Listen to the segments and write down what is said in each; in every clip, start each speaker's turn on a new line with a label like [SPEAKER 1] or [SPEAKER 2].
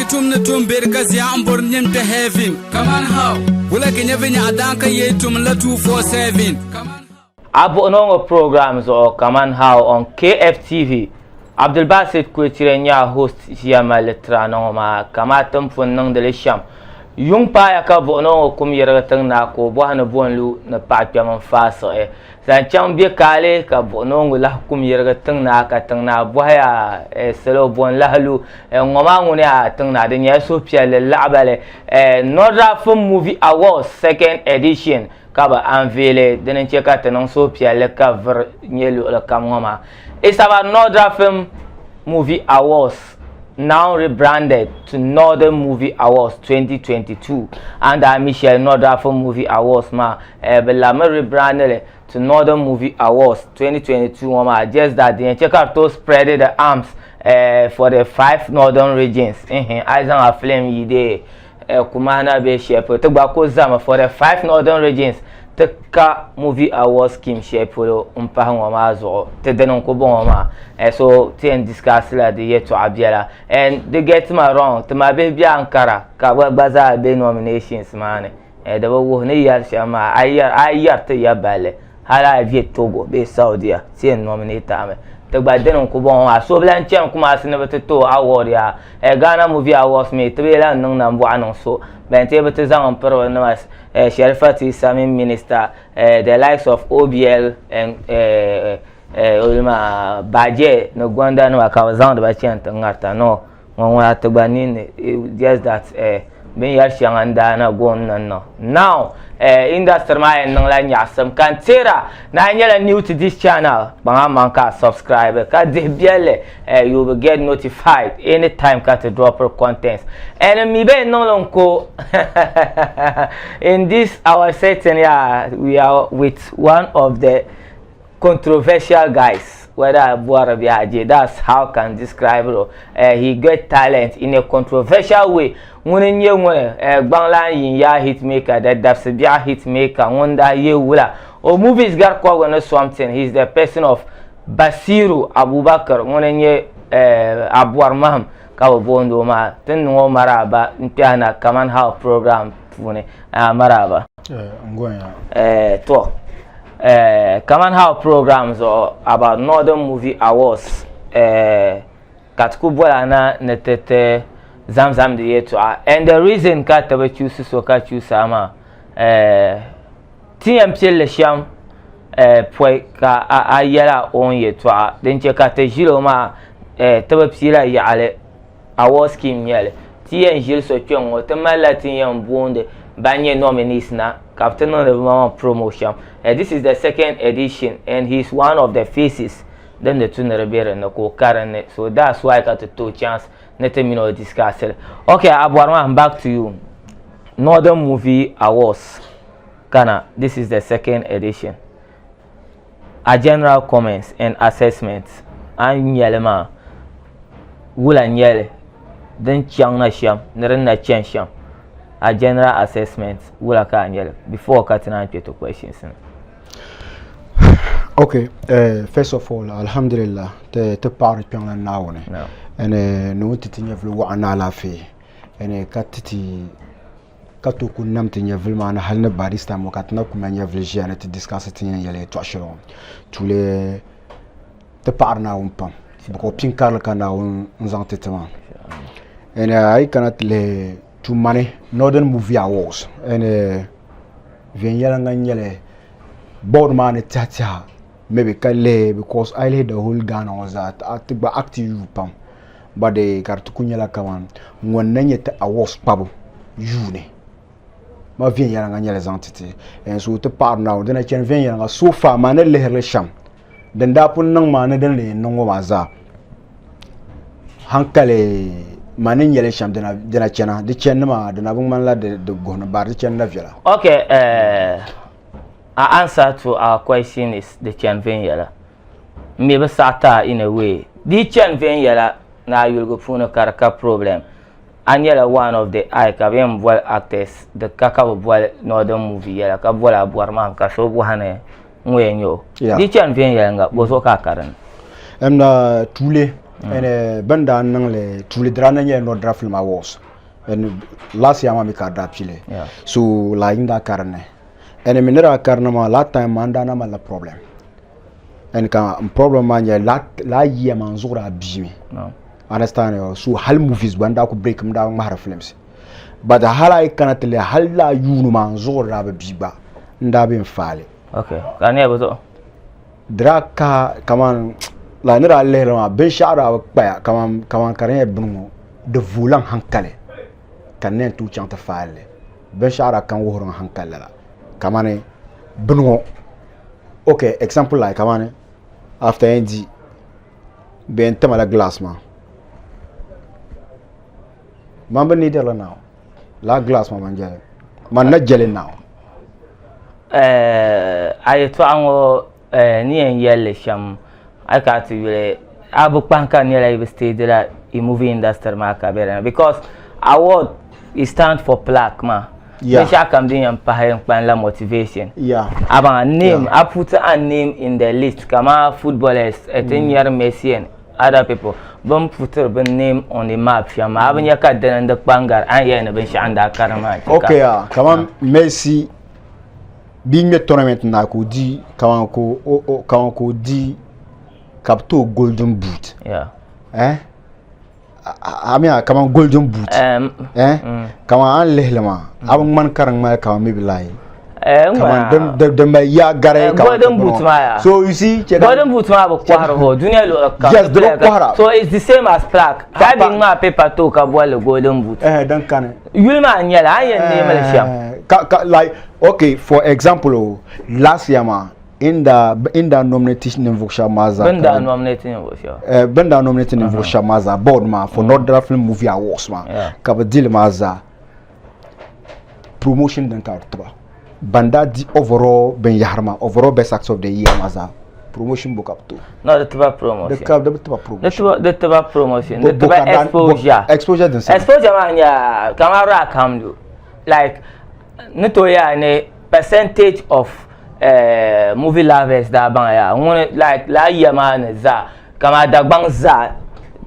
[SPEAKER 1] tum ni tum beri ka zia n bori nim kpɛ heaven. Kaman how? Wula ka nyɛ vinyɛɣu daan ka yee tum la 247. Kaman
[SPEAKER 2] A buɣinɔ ŋɔ program zuɣu kaman how on KFTV, Abdulbasit Kwetire n-nyɛ a host ʒiya mali li tiri a na ŋɔ maa kamaa ti ni pun niŋdi li shɛm. Yuŋ paaya ka buɣinɔ ŋɔ kum yirigi tiŋ naa ka o bɔhi ni bo n-lu ni paɣa kpɛm n-faai siɣi. Zaŋ chaŋ bɛ kaali ka buɣinɔ ŋɔ lahi kum yirigi tiŋ naa ka tiŋ naa bɔhi a eh, salo bo n-lahi lu eh, ŋɔ maa ŋuni a tiŋ naa di nyɛla suhupiɛlli laɣibali eh, Northern Film Movie Awards second edition ka bɛ anveili dini n-chɛ ka ti niŋ suhupiɛlli ka vuri nyɛ luɣili kam ŋɔ maa. It's about Northern Film Movie Awards now rebranded to Northern Movie Awards 2022. A ni daa mi shɛli Northern Film Movie Awards maa, eh, bɛ labimi rebrand li to Northern Movie Awards 2022 ŋɔ maa just that din yɛn chɛ ka di tooi spread the arms eh, for the five northern regions. Ehe, a yi zaŋ a film yi dee eh, Kumahana bee shɛli polo ti gba ku zami for the five northern regions ti ka movie award scheme shɛli polo n pahi ŋɔ maa zuɣu ti dini n ku bɔŋɔ maa eh, so ti yɛn discuss la di yɛltɔɣa biɛla and di get ma wrong ti ma bihi bɛ Ankara ka bɛ gba zaa be nominations maa ni eh, di bi wuhi ni yɛri shɛm maa a yi yɛri a yi yɛri ti ya balli hali a yi be Togo bee Saudia ti yɛn nominate a mi ti gba dini n ku bɔŋɔ maa so bi lahi chani Kumasi ni bi ti ti o award yaa eh, Ghana Movie Awards mi ti bi lahi niŋ nambɔɣu niŋ so bɛn ti bi ti zaŋ n piri bi nima eh, Sherifat Issa mini Minister eh, the likes of OBL and eh, eh, olima Baje ni Gonda nima ka bi zaŋdi ba chani ti ŋarita no ŋɔ ŋuna ti gba ninni just that eh, binyɛri shɛŋa n daa na go n niŋ niŋ now eh, industry maa yɛn niŋla nyaɣasim ka n teera ni a nyɛla new to this channel kpaŋ a maŋ ka a subscribe ka dihi biɛlli eh, you will get notified anytime ka ti drop contents and mi bɛ niŋli n ko in this our setting yeah, we are with one of the controversial guys whether bɔri bɛ aje that's how can describe it he get talent in a controversial way ŋuni n nyɛ ŋuni uh, gbaŋlan yin yaa hitmaker the dabisi biɛɣu hitmaker ŋun daa ye wula o movies gari kɔbigu ni something he is the person of Basiru Abubakar ŋuni n nyɛ uh, Abuwari Maham ka bi boondi o maa ti ni niŋ o maraaba n kpɛhi na kaman how program puuni uh, maraaba
[SPEAKER 3] eh,
[SPEAKER 2] to eh, kaman how program zuɣu about Northern Movie Awards eh, ka ti ku bola na ni ti ti zamzam di yɛltɔɣa and the reason ka ti bi chuusi so ka chuusi a maa eh, ti yɛn pilli shɛm eh, pɔi ka a, a yɛla o ni yɛltɔɣa din chɛ ka ti ʒili o maa eh, ti bi piila yaɣali award scheme nyɛli ti yɛn ʒili so kpɛŋ ŋɔ ti malila ti yɛn booni ban nyɛ nominees na ka bi ti niŋdi bi maŋ promotion this is the second edition and he is one of the faces din di tu ni di be dinni ka o ka dinni so that's why ka ti tooi chance ni ti mini o discuss li okay Abuwari maa back to you Northern Movie Awards kana this is the second edition a general comments and assessments a ni nyɛli maa wula nyɛli din chaŋ na shɛm ni din na chani shɛm a general assessment wula ka a nyɛli before ka ti naan kpɛ ti questions ni.
[SPEAKER 3] Okay, first of all, alhamdulillah, ti ti paɣiri kpiɔŋlan Naawuni.
[SPEAKER 2] No.
[SPEAKER 3] And ni o ti ti nyɛvili waɣa ni alaafee. And ka ti ti ka to ku nam ti nyɛvili maa ni hali ni by this time ka ti na ku mali nyɛvili ʒiya ni ti discuss ti yɛn yɛli yɛltɔɣa shɛli ŋɔ. Tuuli ti paɣiri Naawuni pam because pin karili ka Naawuni n zaŋ ti ti maa. And a yi kana ti lihi Tumani Northern Movie Awards and viɛnyɛliŋga n nyɛli board maa ni tiɛha tiɛha maybe ka lihi because a yi lihi the whole Ghana ŋɔ zaa ti gba active yuui pam but ka di ti ku nyɛla kaman ŋun na nyɛ ti awards kpabu yuuni ma viɛnyɛliŋga nyɛli zaŋ ti ti and so ti paɣiri Naawuni dina chani viɛnyɛliŋga so far maa ni lihirili shɛm din daa pun niŋ maa ni din lee niŋ ŋɔ maa zaa hankali ma ni nyɛli shɛm dina chana di chani maa di na bi ŋmanila di guhini bari di chani la viɛla.
[SPEAKER 2] Okay, our answer to our question is di chani viɛnyɛla. M mi bi saɣi ti a in a way. Di chani viɛnyɛla ni a yuligu puuni ka di ka problem. A nyɛla one of the eye ka bɛ yɛn boli actors di ka ka bɛ boli northern movie yɛla ka boli a bɔri maa ka so bɔhi ni ŋun yɛn nyɛ o. Di chani viɛnyɛliŋga bɔ zuɣu ka a ka dinni?
[SPEAKER 3] Tuuli. Ɛni bin daa niŋli tuuli di daa na nyɛla Nordra Film Awards ɛni last year maa mi ka di daa pili so like n daa ka dinni ɛni mi ni daa ka dinni maa last time maa n daa na malila problem ɛni ka n problem maa nyɛla laa year maa n zuɣu daa biimi understand so hali movies gba n daa ku break n daa ŋmahiri films but hali a yi kana ti lihi hali laa yuuni maa n zuɣu daa bi bii gba n daa bɛ n faali
[SPEAKER 2] okay ka di nyɛla bɛ zuɣu
[SPEAKER 3] Di daa kahi kaman like ni daa lihiri maa binshɛɣu daa bi kpaya kaman kaman ka di nyɛla bini ŋɔ di voola n hankali ka n ni yɛn tooi chaŋ ti faali li binshɛɣu daa kan wuhiri n hankali lala kamani bini ŋɔ ok example like kamani after yɛn di bɛ yɛn timala glass maa man bi neediri li now lala glass maa man jɛli man na jɛli now
[SPEAKER 2] A yɛltɔɣa ŋɔ ni yɛn yɛli li shɛm a yi kana ti yuli a bi kpahim ka di nyɛla yi bi stage la yi movie industry maa ka be dinni because award it stand for plaque maa binshɛɣu kam din yɛn pahi n kpanila motivation a baŋ name a put a name in the list kaman footballers ti nyari Messi and other people bin putiri bi name on the map shɛm maa a bi nya ka dini n di kpa n gari a ni yɛli ni binshɛɣu n daa karim maa
[SPEAKER 3] chɛ ka okay kaman Messi bia ŋmɛ tournament na ka o di kaman ka o kaman ka o di ka bi ti o golden boot
[SPEAKER 2] yeah.
[SPEAKER 3] eh a mi kaman golden boot eh kaman a ni lihili maa a bi ŋmani ka di ŋmani kaman maybe like kaman din mali yaa gari
[SPEAKER 2] golden boot maa ya
[SPEAKER 3] so you see
[SPEAKER 2] golden boot maa bi kɔhiri o dunia luɣili kam
[SPEAKER 3] yes di bi kɔhira
[SPEAKER 2] so it's the same as plaque hali bi ŋmaa paper to ka bolli golden boot
[SPEAKER 3] eh din kani
[SPEAKER 2] yuli maa n nyɛli a ni yɛn neemi li shɛm
[SPEAKER 3] ka ka like okay for example o last year maa in daa in daa nominate ninvuɣu shɛba maa zaa
[SPEAKER 2] bin daa nominate ninvuɣu shɛba
[SPEAKER 3] eh bin daa nominate ninvuɣu shɛba maa zaa board maa for Northern Film Movie Awards maa ka bi dili maa zaa promotion din ka di tiba ban daa di overall binyahari maa overall best actor of the year maa zaa promotion bo ka bi to
[SPEAKER 2] no di tiba promotion
[SPEAKER 3] di ka di bi tiba promotion
[SPEAKER 2] di tiba promotion di tiba exposure
[SPEAKER 3] exposure din
[SPEAKER 2] sani exposure maa nyɛla kamani Rakamdu like ni tooi yaa ni percentage of eh, movie lovers daa baŋ yaa ŋuni like laa yiya maa ni zaa kamani Dagbaŋ zaa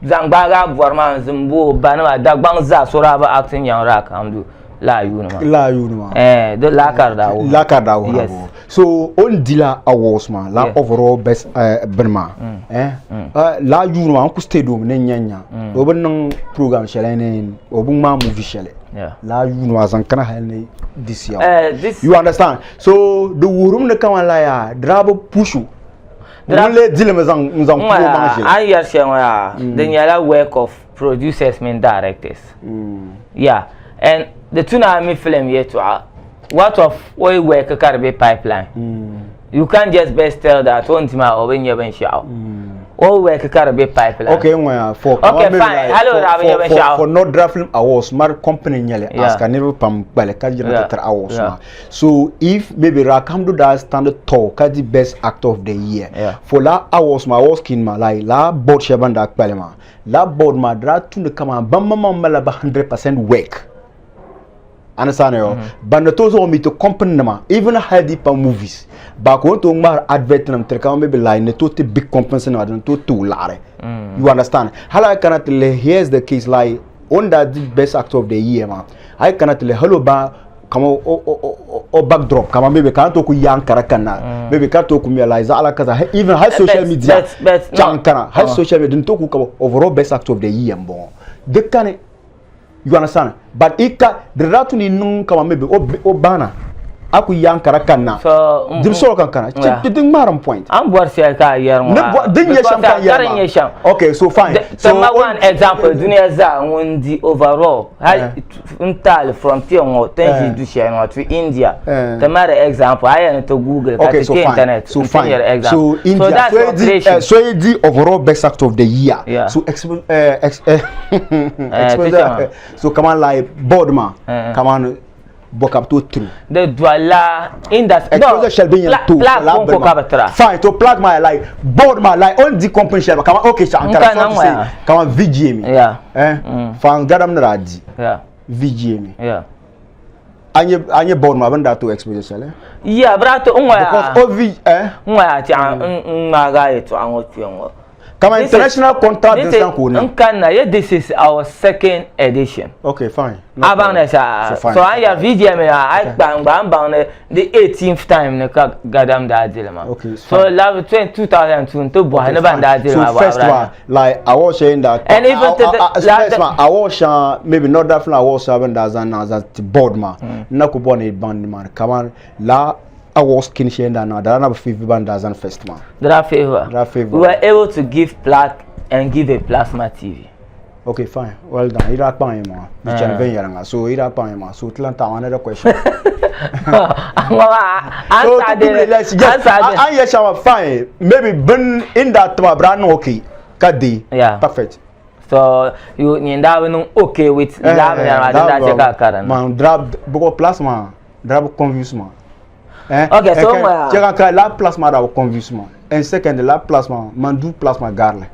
[SPEAKER 2] zaŋ gbaagi a bɔri maa n zim bo ba nima Dagbaŋ zaa so daa bi acting nyaŋ Rakamdu laa yuuni maa
[SPEAKER 3] laa yuuni maa
[SPEAKER 2] eh di laa ka di daa wuhi
[SPEAKER 3] laa ka di daa wuhi
[SPEAKER 2] yes
[SPEAKER 3] so o ni di la awards maa la overall best eh, bini maa mm. eh mm. Eh, laa yuuni maa n ku stadium ni nya nya mm. o bi niŋ program shɛli ni o bi ŋmaa movie shɛli laa yuuni maa zaŋ kana hali ni this year
[SPEAKER 2] eh,
[SPEAKER 3] you understand so di wuhirimi ni kaman la yaa di daa bi push o ŋun lee dilimi zaŋ n zaŋ kuri o maŋ ʒili
[SPEAKER 2] a ni yɛri shɛli ŋɔ yaa di nyɛla work of producers mini directors yeah and di tu ni a mi film yɛltɔɣa what of o yi work ka di be pipeline you can't just best tell that o ni di maa o bi nya binshaɣu o work ka di be pipeline
[SPEAKER 3] okay ŋɔ yaa for
[SPEAKER 2] okay fine hali o daa bi nya binshaɣu
[SPEAKER 3] for Nordra Film Awards mari company nyɛli as ka niriba pam kpali ka yina ti tiri awards maa So if maybe Rakamdu daa stand tall ka di best actor of the year
[SPEAKER 2] yeah.
[SPEAKER 3] for la awards ma awards kin ma like la board shɛba ban daa kpali maa la board maa di daa tumdi kaman ban maŋmaŋ malila ba 100% work understand yo mm -hmm. ban ni tooi zaŋ mi ti company nima even hali di pa movies ba ka o ni tooi ŋmahiri advert nim tiri kaman maybe like ni tooi ti big companies nima di ni tooi ti o laɣiri mm. you understand hali a kana ti lihi here's the case like o ni daa di best actor of the year maa a yi kana ti lihi hali o ba kama o backdrop kama maybe ka to ku yan kara kana mm. maybe ka to ku mi like zaala kaza even high social media chan kana high uh. social media din to ku ka overall best actor of the year mbon de kane you understand but ika the ratu ni nung kama maybe o o bana aku yan kara kana
[SPEAKER 2] so
[SPEAKER 3] dim solo kan kana ti din maram point
[SPEAKER 2] an bɔri shɛli ka a yɛri ŋɔ
[SPEAKER 3] din nyɛ shɛm ka yɛri
[SPEAKER 2] shɛm
[SPEAKER 3] okay so fine
[SPEAKER 2] so ma one example dunia zaa ŋun di overall hali n taali from kpe ŋɔ ti ni ʒi du shɛli ŋɔ to India ti mali example a yɛli ni ti google ka ti kpe internet
[SPEAKER 3] so
[SPEAKER 2] n ti
[SPEAKER 3] fine
[SPEAKER 2] nyɛri example
[SPEAKER 3] so India
[SPEAKER 2] so that's
[SPEAKER 3] so di
[SPEAKER 2] operation
[SPEAKER 3] so di overall best actor of the year
[SPEAKER 2] Yeah.
[SPEAKER 3] so expo ex exposure so kaman like board ma kaman bɔ ka bi tooi tiri
[SPEAKER 2] di dolila industry
[SPEAKER 3] no exposure shɛli bin yɛn to
[SPEAKER 2] plaque konko ka bi tira
[SPEAKER 3] fine to plaque maa like board maa like o ni di company shɛli kaman okay shɛŋa
[SPEAKER 2] N
[SPEAKER 3] kara
[SPEAKER 2] ka
[SPEAKER 3] so to say
[SPEAKER 2] ŋɔ
[SPEAKER 3] kaman VGA mi
[SPEAKER 2] yeah
[SPEAKER 3] eh fan gadam ni daa di
[SPEAKER 2] yeah
[SPEAKER 3] VGA mi
[SPEAKER 2] yeah
[SPEAKER 3] a nyɛ board maa bin daa to exposure shɛli
[SPEAKER 2] yeah bi daa to n ŋɔ
[SPEAKER 3] because
[SPEAKER 2] yaa
[SPEAKER 3] o V eh
[SPEAKER 2] n ŋɔ yaa tiɛha n ŋmaagi a yɛltɔɣa ŋɔ kpe ŋɔ.
[SPEAKER 3] Kama international contract din san ka o niŋ.
[SPEAKER 2] N kanna ye this is our second edition.
[SPEAKER 3] Okay, fine.
[SPEAKER 2] No a baŋ ni sa. So, so an yɛri VGM ya a gba n gba n baŋ ni di 18th time ni ka Gadam daa dili ma.
[SPEAKER 3] Okay,
[SPEAKER 2] so love 2002 n ti bɔhi ni ban daa dili ma.
[SPEAKER 3] So first one, like award shɛli n daa
[SPEAKER 2] and even to the
[SPEAKER 3] first one award shɛŋa maybe not that film award shɛŋa bin daa zaŋ niŋ zaŋ ti board maa n na ku bɔri ni baŋ ni maa kaman la award skin shɛli n daa niŋ daa na bi favor ban daa zaŋ first maa.
[SPEAKER 2] Did I favor?
[SPEAKER 3] Did I favor?
[SPEAKER 2] We were able to give plaque and give a plasma TV.
[SPEAKER 3] Okay, fine. Well done. Yi daa kpaŋ yi maŋa. Di chani viɛnyɛliŋga. So yi daa kpaŋ yi maŋa. So ti lan taɣi another question.
[SPEAKER 2] So ti
[SPEAKER 3] tumdi let's just an yɛ shɛŋa fine. Maybe bin in daa tima bi daa niŋ okay ka deei.
[SPEAKER 2] Yeah.
[SPEAKER 3] Perfect.
[SPEAKER 2] So you nyin daa bi niŋ okay with laa binyɛra maa din daa chɛ ka a karinda.
[SPEAKER 3] Man daa because plasma daa bi convince ma.
[SPEAKER 2] Eh? Okay, so ŋɔ
[SPEAKER 3] Chɛ ka ka laa plasma daa bi convince ma. And second laa plasma man du plasma garili.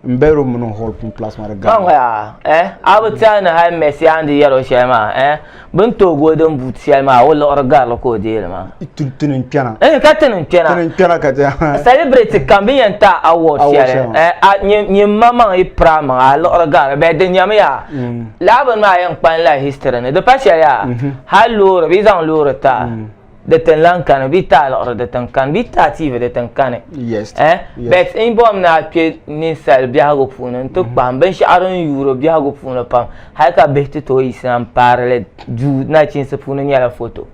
[SPEAKER 3] N bedroom mini hall pun plasma di
[SPEAKER 2] gari. Ŋɔ eh a bi tɛhi ni hali Messi a ni di yɛri o shɛli maa eh bɛ ni tooi golden boot shɛli maa o liɣiri garili ka o deei li maa.
[SPEAKER 3] Tini n kpɛna.
[SPEAKER 2] Eh ka tini n kpɛna.
[SPEAKER 3] Tini n kpɛna ka ti.
[SPEAKER 2] Celebrate kam bɛ yɛn ti award shɛli eh a nyɛ ma maŋ yi piri a maŋa a liɣiri garili bɛ di nyɛmi yaa laa bini maa yɛn kpani la history ni di pa shɛli yaa hali loori bɛ yi zaŋ loori ti a. Di tin lan kani, bɛ ti a liɣiri di tin kani, bɛ ti a TV di tin kani.
[SPEAKER 3] Yes.
[SPEAKER 2] Eh?
[SPEAKER 3] Yes.
[SPEAKER 2] But n bɔhim ni a kpe ninsal biɛhigu puuni n-ti kpahim binshɛɣu din yuuri biɛhigu puuni pam hali ka bihi ti tooi yiɣisina m-paari li duu nachiinsi puuni nyɛla foto.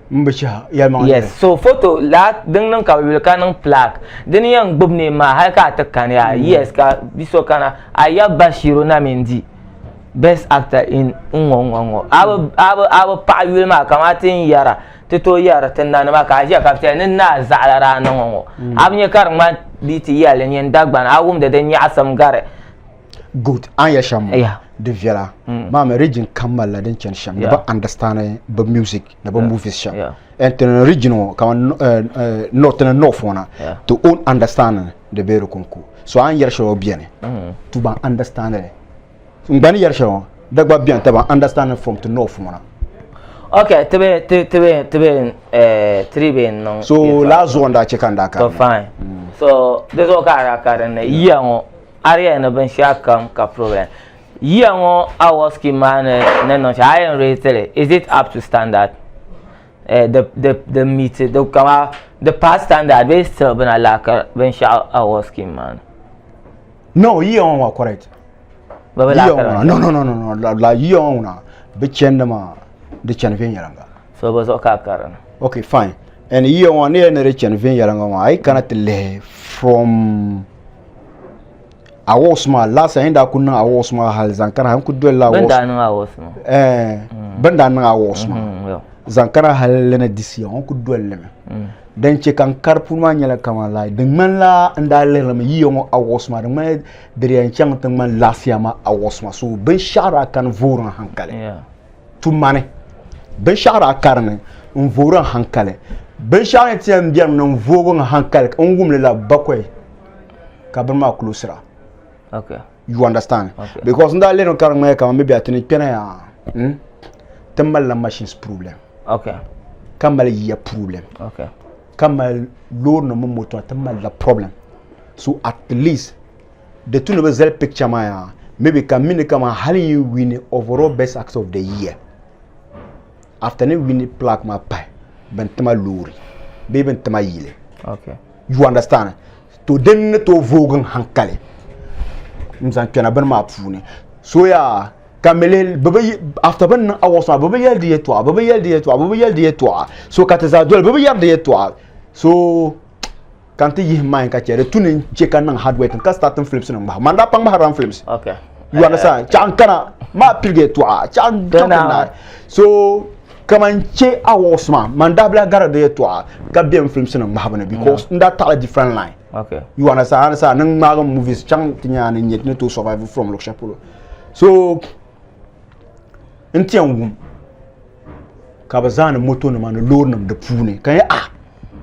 [SPEAKER 3] M bi chiha, yɛlimaŋli.
[SPEAKER 2] Yes. So foto laa din niŋ ka bɛ yuli ka niŋ plaque dini yɛn gbubi neen maa hali ka a ti kani yaa. Yes ka bi so kana a ya Bashiru Namindi. Best actor in n ŋɔ ŋɔ ŋɔ a bi a bi a bi paɣi yuli maa kamani ti ni yɛra ti tooi yɛri ti nanima ka a ʒiya ka bi tɛli ni naa zaɣila daa niŋ ŋɔ ŋɔ a bi nya ka di ŋmani di ti yɛli nyin Dagbani a wumdi di nyaɣisim gari.
[SPEAKER 3] Good a ni yɛli shɛm ŋɔ
[SPEAKER 2] Yeah.
[SPEAKER 3] di viɛla maa mi region kam malila din chani shɛm ni bi understand bi music ni bi movies shɛm
[SPEAKER 2] Yeah.
[SPEAKER 3] and ti ni region ŋɔ kamani north ni north ŋɔ na
[SPEAKER 2] Yeah.
[SPEAKER 3] ti own understanding di be di konko so a ni yɛri shɛli ŋɔ beni to ban understand li N gba ni yɛri shɛli ŋɔ di gba beni ti ban understanding from ti north ŋɔ na.
[SPEAKER 2] Ok, ti bɛ ti ti bɛ ti bɛ eh, tiri bɛ niŋ.
[SPEAKER 3] So laa zuɣu n daa chɛ ka n daa
[SPEAKER 2] To
[SPEAKER 3] karinda.
[SPEAKER 2] fine. So di zuɣu ka a daa karinda yiya ŋɔ a di yɛli ni binshɛɣu kam ka problem. Yiya ŋɔ award scheme maa ni ni niŋ shɛli a yɛn rate li is it up to standard? Eh, the the the meet the kama the past standard bee still bina laaki binshɛɣu award scheme maa ni.
[SPEAKER 3] No, yiya ŋɔ maa correct.
[SPEAKER 2] Bɛ bi
[SPEAKER 3] Yiya
[SPEAKER 2] laaki
[SPEAKER 3] ŋɔ no no no no no la, la yiya ŋɔ ŋuna bi chandi maa di chani viɛnyɛliŋga.
[SPEAKER 2] So bɛ zuɣu ka a karinda.
[SPEAKER 3] Okay, fine. And yiya ŋɔ ni yɛli ni di chani viɛnyɛliŋga maa a yi kana ti lihi from awards maa last year n daa kuli niŋ awards maa hali zaŋ kana n kuli dolila
[SPEAKER 2] Bɛ ni
[SPEAKER 3] awards
[SPEAKER 2] daa niŋ awards maa.
[SPEAKER 3] eh bɛ ni daa niŋ awards maa
[SPEAKER 2] Yeah.
[SPEAKER 3] zaŋ kana hali ni this year n kuli dolli mi din chɛ ka n kari puuni maa nyɛla kamani like di ŋmanila n daa lihirimi yiya ŋɔ awards maa di ŋmanila di di yɛn chaŋ ti ŋmani last year maa awards maa so binshɛɣu daa kani voori n hankali tumani binshɛɣu daa karini n voori n hankali binshɛɣu ni ti yɛn bɛni ni n voogi n hankali n wumli la bakwai ka bini maa closira
[SPEAKER 2] Okay.
[SPEAKER 3] You understand?
[SPEAKER 2] Okay.
[SPEAKER 3] Because n daa lihirimi ka di ŋmani kamani maybe a ti ni kpɛna yaa ti malila machines problem.
[SPEAKER 2] Okay.
[SPEAKER 3] Ka mali yiya problem.
[SPEAKER 2] Okay.
[SPEAKER 3] Ka mali loori nim mini moto ti malila problem. So at least di tu ni bi zali picture maa yaa maybe ka mini kaman hali yi wini overall best actor of the year after ni wini plaque maa pahi bin tima loori bee bin tima yili.
[SPEAKER 2] Okay.
[SPEAKER 3] You understand? To din ni tooi voogi n hankali n zaŋ kpɛna bini maa puuni. So yaa ka mi lihi bi bi after bi ni niŋ awards maa bi bi yɛli di yɛltɔɣa bi bi yɛli di yɛltɔɣa bi bi yɛli di yɛltɔɣa so ka ti zaa doli bi bi yɛri di yɛltɔɣa so ka n ti yihi mind ka chɛ di tu ni n chɛ ka niŋ hard working ka starting films nim ŋmahi man daa pa ŋmahirila n films
[SPEAKER 2] okay
[SPEAKER 3] you understand chaɣ n kana maa piligi yɛltɔɣa chaɣ n chaŋ ti naai so kaman chɛ awards maa man daa bila gari di yɛltɔɣa ka bɛ n films nim ŋmahibu ni because n daa taɣila different line
[SPEAKER 2] okay
[SPEAKER 3] you understand understand ni ŋmaagi movies chaŋ ti nya ni nyɛ ni tooi survive from luɣu shɛli polo so n ti yɛn wum ka bi zaŋdi moto nima ni loori nim di puuni ka nyɛ ah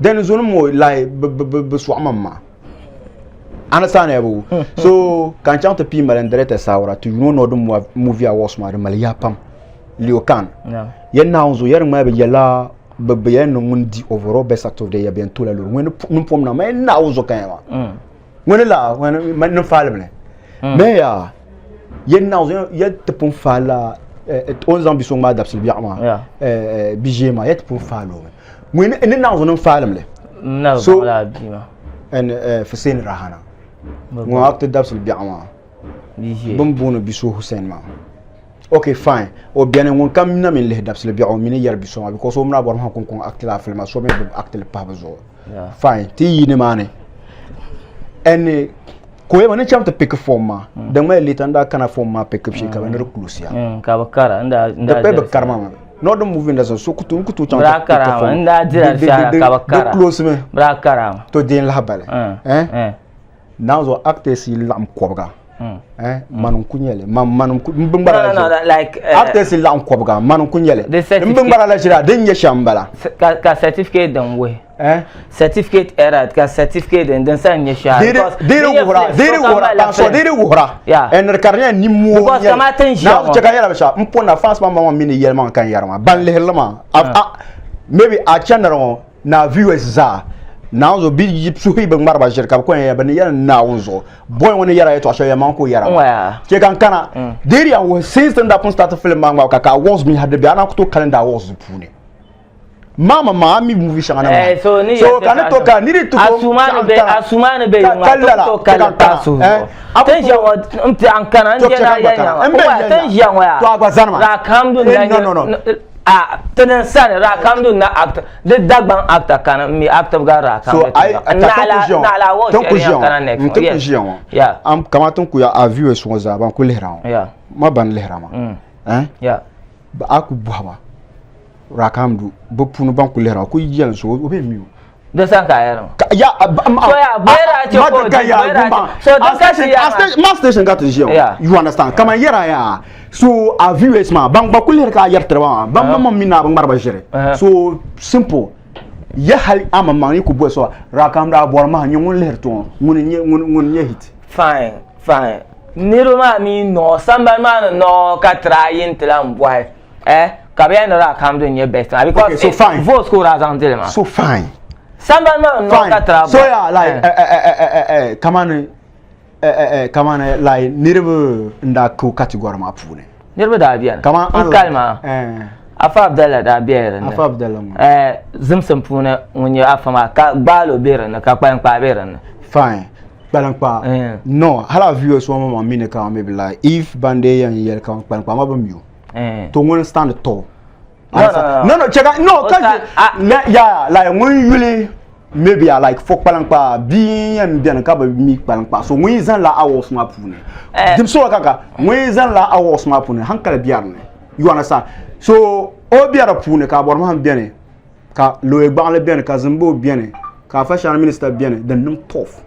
[SPEAKER 3] dɛni zoni ŋɔ lahi bi sɔɣi ma maa understand ya bu so ka n chaŋ ti pii mali n director saawara ti yuun o Northern Movie Awards maa di mali yaa pam Leo Khan yɛn Naawuni zuɣu yɛri ŋmaya bi yɛla bi yɛn ni ŋun di overall best actor of the year bi yɛn tola loori ŋun ni pom na ma yɛn Naawuni zuɣu ka yɛn maa. Ŋuni la ŋuni ni faali mi mɛ yaa yɛ naɣ yɛ ti pun faali la o ni zaŋ bi so ŋmaai dabisili biɛɣu maa bi ʒiɛ maa yɛ ti pun faali o mi ŋuni ni naɣ zuɣu ni faali mi li so Hussein Rahana ŋun a ti dabisili biɛɣu maa bin booni bi so Hussein maa ok fine o biɛni ŋun kam na mini lihi dabisili biɛɣu o mini yɛri bi so maa because o mini a bɔri maa kunkun actila a film maa so mi bi actili pahi bi zuɣu fine ti yi nimaani ɛni ka o yɛma ni chaŋ ti pick form maa hmm. din ŋmaya later n daa kana form maa pick shee ka bi ni di close ya
[SPEAKER 2] hmm, ka bi kara n daa
[SPEAKER 3] di pa bi kari maa not the movie industry so kutu n kutu chaŋ ti
[SPEAKER 2] pick form n daa dira shara ka bi kara
[SPEAKER 3] di close mi
[SPEAKER 2] bira kara
[SPEAKER 3] to din lahabali hmm. eh Naa zuɣu actors yi laɣim kɔbiga eh, mani n-ku nyɛ li mani n bin gbara la ʒira eh, actors yi laɣim kɔbiga mani n-ku nyɛ li n bin gbara la ʒira din nyɛ shɛm m-bala
[SPEAKER 2] ka certificate din wuhi eh? Certificate error ka certificate din din sani nyɛ shɛli
[SPEAKER 3] diri wuhira diri wuhira paɣasɔ diri wuhira ɛn di ka di nyɛla nimmoo
[SPEAKER 2] because kama ti n ʒiya
[SPEAKER 3] ŋɔ chɛ ka yɛla binshɛɣu n pɔnna fans maa maŋmaŋ mi ni yɛli maa ka n yɛri maa ban lihirili maa maybe a channel ŋɔ Naa viewers zaa Naawuni zuɣu bɛ suhu yi bi ŋmari ba ʒiri ka bɛ kɔŋ ya bɛ ni yɛli Naawuni zuɣu boy ŋɔ ni yɛra yɛtɔɣ shɛli yɛlimaŋ ka o yɛra maa chɛ ka n kana mm. di yɛn wuhi since ti ni daa pun start film maa ŋmabu ka ka awards mini hadi bɛ a naan ku tooi kalanda awards di puuni maa ma a mi movie shɛŋa na maa
[SPEAKER 2] eh, so
[SPEAKER 3] ka ni to ka ni di
[SPEAKER 2] tuko asumani be yuŋa to to kali pa su eh, tin ʒiya ŋɔ n ti an kana n jɛ na yɛn ŋɔ tin ʒiya ŋɔ ya
[SPEAKER 3] to a gba zani ma
[SPEAKER 2] rakamdu
[SPEAKER 3] na
[SPEAKER 2] a tini sani rakamdu na actor Di Dagbaŋ actor kani m mi actor gari daa
[SPEAKER 3] kam so ai naɣila
[SPEAKER 2] wo shɛli yan kana next
[SPEAKER 3] n ti ku ʒiya ŋɔ
[SPEAKER 2] yeah
[SPEAKER 3] am kama tin ku ya a viewers ŋɔ zaa ban ku lihira ŋɔ
[SPEAKER 2] yeah
[SPEAKER 3] ma ban lihira maa
[SPEAKER 2] mm.
[SPEAKER 3] eh
[SPEAKER 2] yeah
[SPEAKER 3] a ku bɔhi ba rakamdu bi puuni ban ku lihira ku yɛli so o bɛ mi o
[SPEAKER 2] di san ka a yɛri
[SPEAKER 3] ma ya
[SPEAKER 2] so ya bɔyira che ko
[SPEAKER 3] ma ya gumba
[SPEAKER 2] so di ka ti ya
[SPEAKER 3] ma station ka ti ʒiya
[SPEAKER 2] Yeah.
[SPEAKER 3] you understand kaman yɛra ya so a viewers maa ban gba ku lihiri ka a yɛri tiriba maa ban maŋmaŋ mi naa bi ŋmari ba ʒiri
[SPEAKER 2] Uh-huh.
[SPEAKER 3] so simple ya hali a maŋmaŋ yi ku bɔhi so rakamdu a bɔri maha nyɛ ŋun lihiri ti ŋɔ ŋuni n-nyɛ ŋuni ŋuni n-nyɛ hit
[SPEAKER 2] fine fine niriba maa mi nɔɔ sambani maa ni nɔɔ ka tiri ayi n-ti lan bɔhi eh ka bɛ yɛli ni Rakamdu n-nyɛ best maa because
[SPEAKER 3] Okay, so fine.
[SPEAKER 2] votes ka o daa zaŋ dili maa
[SPEAKER 3] so fine
[SPEAKER 2] sambani maa ni nɔɔ ka tiri a
[SPEAKER 3] so
[SPEAKER 2] bɔhi
[SPEAKER 3] ya like
[SPEAKER 2] Eh.
[SPEAKER 3] eh, eh, eh, eh, eh, eh, kamani eh, eh, eh, kamani like niriba n daa ku category maa puuni
[SPEAKER 2] niriba daa beni
[SPEAKER 3] kaman
[SPEAKER 2] n kali maa
[SPEAKER 3] eh,
[SPEAKER 2] Afa Abdallah daa bela dinni
[SPEAKER 3] Afa Abdallah ŋɔ
[SPEAKER 2] eh, zimsim puuni ŋun nyɛ afa maa ka gbaalo be dinni ka kpalinkpaa be dinni
[SPEAKER 3] fine kpalinkpaa
[SPEAKER 2] Eh.
[SPEAKER 3] no hali a viewers ŋɔ maŋ mi ni kaman maybe like if bande yɛn yɛli kaman kpalinkpaa ma bi mi o
[SPEAKER 2] Eh.
[SPEAKER 3] to ŋuni stand tall
[SPEAKER 2] No, no, no.
[SPEAKER 3] no no check out no
[SPEAKER 2] O
[SPEAKER 3] ka
[SPEAKER 2] sa- ah.
[SPEAKER 3] ya like ŋun yuli maybe I like fo kpalinkpaa bia yɛn bɛni ka bi mi kpalinkpaa so ŋun yi zaŋ la awards maa puuni
[SPEAKER 2] Eh.
[SPEAKER 3] dim so ka ka ŋun yi zaŋ la awards maa puuni hankali biɛri ni you understand so o biɛri puuni ka abɔrima bɛni ka looya gbaɣili bɛni ka zimbo bɛni ka fashion minister bɛni din niŋ tough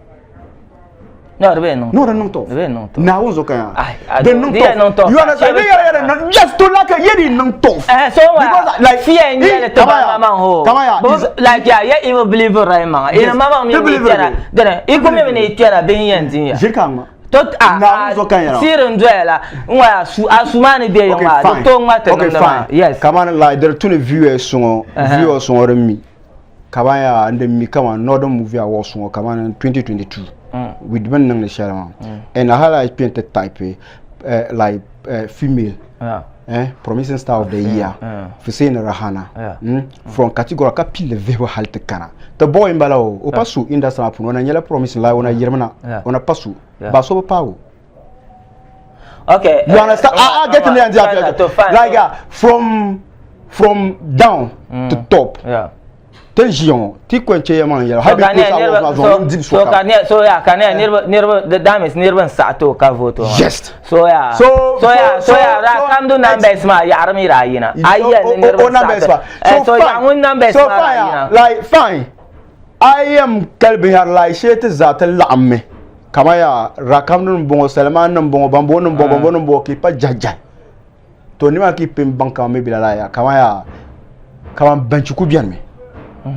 [SPEAKER 2] No, di bɛ niŋ.
[SPEAKER 3] No, di niŋ tough.
[SPEAKER 2] Di bɛ niŋ tough.
[SPEAKER 3] Naawuni zuɣu ka yaa.
[SPEAKER 2] Ai, I
[SPEAKER 3] Di
[SPEAKER 2] don't-
[SPEAKER 3] niŋ
[SPEAKER 2] di yɛn niŋ
[SPEAKER 3] tough.
[SPEAKER 2] tough.
[SPEAKER 3] You understand? Di yɛrɛ yɛrɛ niŋ yes to like yɛ di niŋ tough.
[SPEAKER 2] Eh, so wa
[SPEAKER 3] Because like
[SPEAKER 2] fear n yɛli ti ba
[SPEAKER 3] Kamaya,
[SPEAKER 2] mama ho.
[SPEAKER 3] Kamaya,
[SPEAKER 2] Bo
[SPEAKER 3] is-
[SPEAKER 2] like ya ya even believe right ma. Ina
[SPEAKER 3] Yes.
[SPEAKER 2] mama mi
[SPEAKER 3] Ti
[SPEAKER 2] ni
[SPEAKER 3] believe
[SPEAKER 2] tɛna.
[SPEAKER 3] it.
[SPEAKER 2] Dene, i ko mi ni tɛna bin yɛn din ya.
[SPEAKER 3] Ʒiri ka ŋma.
[SPEAKER 2] To a
[SPEAKER 3] Naawuni zuɣu ka n yɛra.
[SPEAKER 2] siri n doya la. N wa su a su maa ni bɛ yin
[SPEAKER 3] Okay,
[SPEAKER 2] maa.
[SPEAKER 3] fine.
[SPEAKER 2] Di to ŋma ti
[SPEAKER 3] Okay,
[SPEAKER 2] niŋdi maa.
[SPEAKER 3] fine.
[SPEAKER 2] Yes.
[SPEAKER 3] Kamani like di tuni viewers ŋɔ,
[SPEAKER 2] Uh-huh.
[SPEAKER 3] viewers ŋɔ din mi. Kaman yaa n din mi kaman Northern Movie Awards ŋɔ kaman 2022 with bɛ ni niŋdi shɛli maa and hali a yi kpe n-ti type eh, like eh, female
[SPEAKER 2] Yeah.
[SPEAKER 3] eh, promising star of the year Fuseni Rahana
[SPEAKER 2] Yeah.
[SPEAKER 3] From category ka pilli vihibu hali ti kana ti boy m-bala o o pa su industry maa puuni o na nyɛla promising like o na yirimina
[SPEAKER 2] Yeah.
[SPEAKER 3] o na pa su
[SPEAKER 2] Yeah.
[SPEAKER 3] ba so bi paagi o
[SPEAKER 2] Okay.
[SPEAKER 3] You understand? I get the idea.
[SPEAKER 2] To fine.
[SPEAKER 3] Like from down to top.
[SPEAKER 2] Yeah.
[SPEAKER 3] Ti ʒiya ŋɔ ti ko n chɛ ya maa yɛla
[SPEAKER 2] So
[SPEAKER 3] hali
[SPEAKER 2] ka
[SPEAKER 3] bi
[SPEAKER 2] ne
[SPEAKER 3] kpɛ
[SPEAKER 2] niriba
[SPEAKER 3] sa
[SPEAKER 2] so
[SPEAKER 3] ŋun dibi
[SPEAKER 2] so ka
[SPEAKER 3] sokam.
[SPEAKER 2] ne so ya ka ne niriba niriba that means niriba n saɣi ti o ka vote o maa.
[SPEAKER 3] Yes.
[SPEAKER 2] So ya
[SPEAKER 3] So-
[SPEAKER 2] so ya
[SPEAKER 3] so-
[SPEAKER 2] so ya
[SPEAKER 3] so-
[SPEAKER 2] ra kam du numbers maa yaɣari mi daa yina. A yɛli ni niriba
[SPEAKER 3] O
[SPEAKER 2] n saɣi
[SPEAKER 3] numbers
[SPEAKER 2] ti.
[SPEAKER 3] maa.
[SPEAKER 2] Eh, so ya ŋun numbers
[SPEAKER 3] So
[SPEAKER 2] maa
[SPEAKER 3] fine
[SPEAKER 2] daa yina.
[SPEAKER 3] like fine. I am kali binyɛri like shee ti zaa ti laɣim mi kamani yaa rakam nim bɔŋɔ Salman nim bɔŋɔ ban bɔŋɔ nim bɔŋɔ ban bɔŋɔ nim bɔŋɔ ka yi pa jahi jahi. To nima ka yi pin baŋ kaman maybe lala yaa kaman yaa kaman banchi ku bɛni mi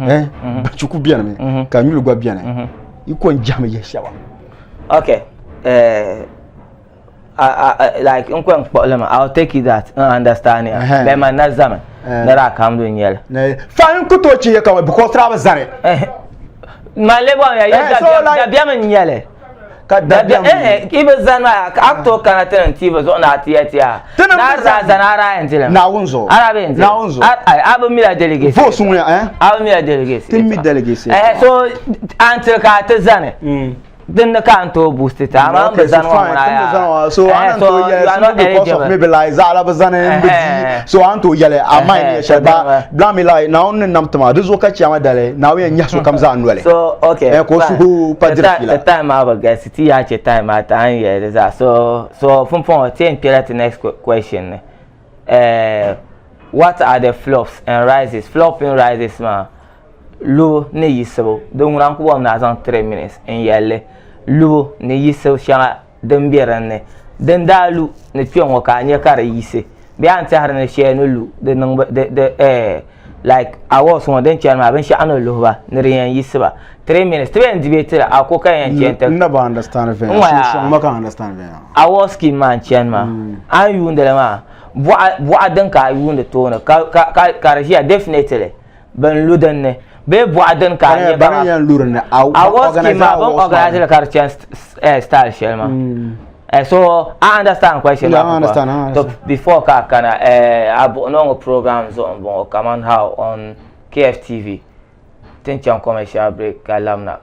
[SPEAKER 3] eh banchi ku bɛni mi ka nyuli gba bɛni yi ko n jahimi yahi shɛba.
[SPEAKER 2] Okay. Eh, I, like n ko n kpuɣili ma I'll take it that n understand ya.
[SPEAKER 3] Uh-huh.
[SPEAKER 2] Bɛ man na zami
[SPEAKER 3] Eh.
[SPEAKER 2] ni daa kam do nyɛli.
[SPEAKER 3] Ne fa n ku tooi chɛ ya kaman because tira bi zani.
[SPEAKER 2] Eh. Man le bɔn ya
[SPEAKER 3] Eh,
[SPEAKER 2] ya
[SPEAKER 3] so like-
[SPEAKER 2] dabiɛm n nyɛli.
[SPEAKER 3] Ka dabiɛm
[SPEAKER 2] Eh, i bi zani maa a ku tooi kana ti niŋ TV zuɣu ni a ti yɛli ti yaa.
[SPEAKER 3] Ti niŋ
[SPEAKER 2] Ni a
[SPEAKER 3] bi
[SPEAKER 2] daa
[SPEAKER 3] zani.
[SPEAKER 2] zani a daa yɛn dili mi.
[SPEAKER 3] Naawuni zuɣu.
[SPEAKER 2] A daa bi yɛn dili.
[SPEAKER 3] Naawuni zuɣu.
[SPEAKER 2] A ai, a bi mila delegates.
[SPEAKER 3] Votes ŋun ya, eh?
[SPEAKER 2] A bi mila delegates.
[SPEAKER 3] Ti mi delegates.
[SPEAKER 2] Eh, so until ka a ti zani. Din ni ka n tooi boost ti amaa n bi
[SPEAKER 3] Okay, so
[SPEAKER 2] zani ŋɔ
[SPEAKER 3] fine.
[SPEAKER 2] ŋuna
[SPEAKER 3] Ti bi
[SPEAKER 2] yaa.
[SPEAKER 3] zani ŋɔ, so
[SPEAKER 2] Eh,
[SPEAKER 3] a na
[SPEAKER 2] so
[SPEAKER 3] tooi
[SPEAKER 2] you
[SPEAKER 3] yɛli
[SPEAKER 2] are not
[SPEAKER 3] simply because of
[SPEAKER 2] eligible.
[SPEAKER 3] maybe like zaɣila bi zani n bi di
[SPEAKER 2] Eh.
[SPEAKER 3] so a ni tooi yɛli a mind
[SPEAKER 2] Eh,
[SPEAKER 3] yɛ shɛli ba
[SPEAKER 2] eh.
[SPEAKER 3] bila mi like Naawuni ni nam ti maa di zuɣu ka chiyaama dali Naawuni yɛn nyahi sokam zaa noli.
[SPEAKER 2] So okay.
[SPEAKER 3] Eh, ka o
[SPEAKER 2] fine.
[SPEAKER 3] suhu pa
[SPEAKER 2] The
[SPEAKER 3] diri fiila.
[SPEAKER 2] The time maa bi galisi ti yaa chɛ time maa ti a ni yɛli di zaa. So so pumpɔŋɔ ti yɛn kpɛla ti next question ni. Eh, what are the flops and rises? Flop and rises maa lubu ni yiɣisibu din ŋuna n ku bɔri ni a zaŋ 3 minutes n yɛli li lubu ni yiɣisibu shɛŋa din be din ni din daa lu ni kpe ŋɔ ka a nya ka di yiɣisi bee a ni tɛhiri ni shɛli ni lu di niŋ bi di di eh like awards ŋɔ din chani maa binshɛɣu ni luhi ba ni di yɛn yiɣisi ba 3 minutes ti bɛn debate li a ko ka yɛn chani ti
[SPEAKER 3] N na bi understand
[SPEAKER 2] N
[SPEAKER 3] viɛnyɛla.
[SPEAKER 2] waya.
[SPEAKER 3] So sɔŋ ma ka understand viɛnyɛla.
[SPEAKER 2] Award scheme maa n chani maa a ni yuundi li maa bɔɣa bɔɣa din ka a yuundi tooni ka ka ka ka di ʒiya definitely bin lu din ni bee bɔɣa din ka a nya
[SPEAKER 3] Bana yɛn lu din ni
[SPEAKER 2] award scheme maa bin organize li ka di chani style shɛli maa eh, so I understand question
[SPEAKER 3] Yeah, I understand, I understand.
[SPEAKER 2] So before ka a kana eh, a buɣi ŋɔ program zuɣu n bɔŋɔ kaman how on KFTV tin chaŋ commercial break ka lamina.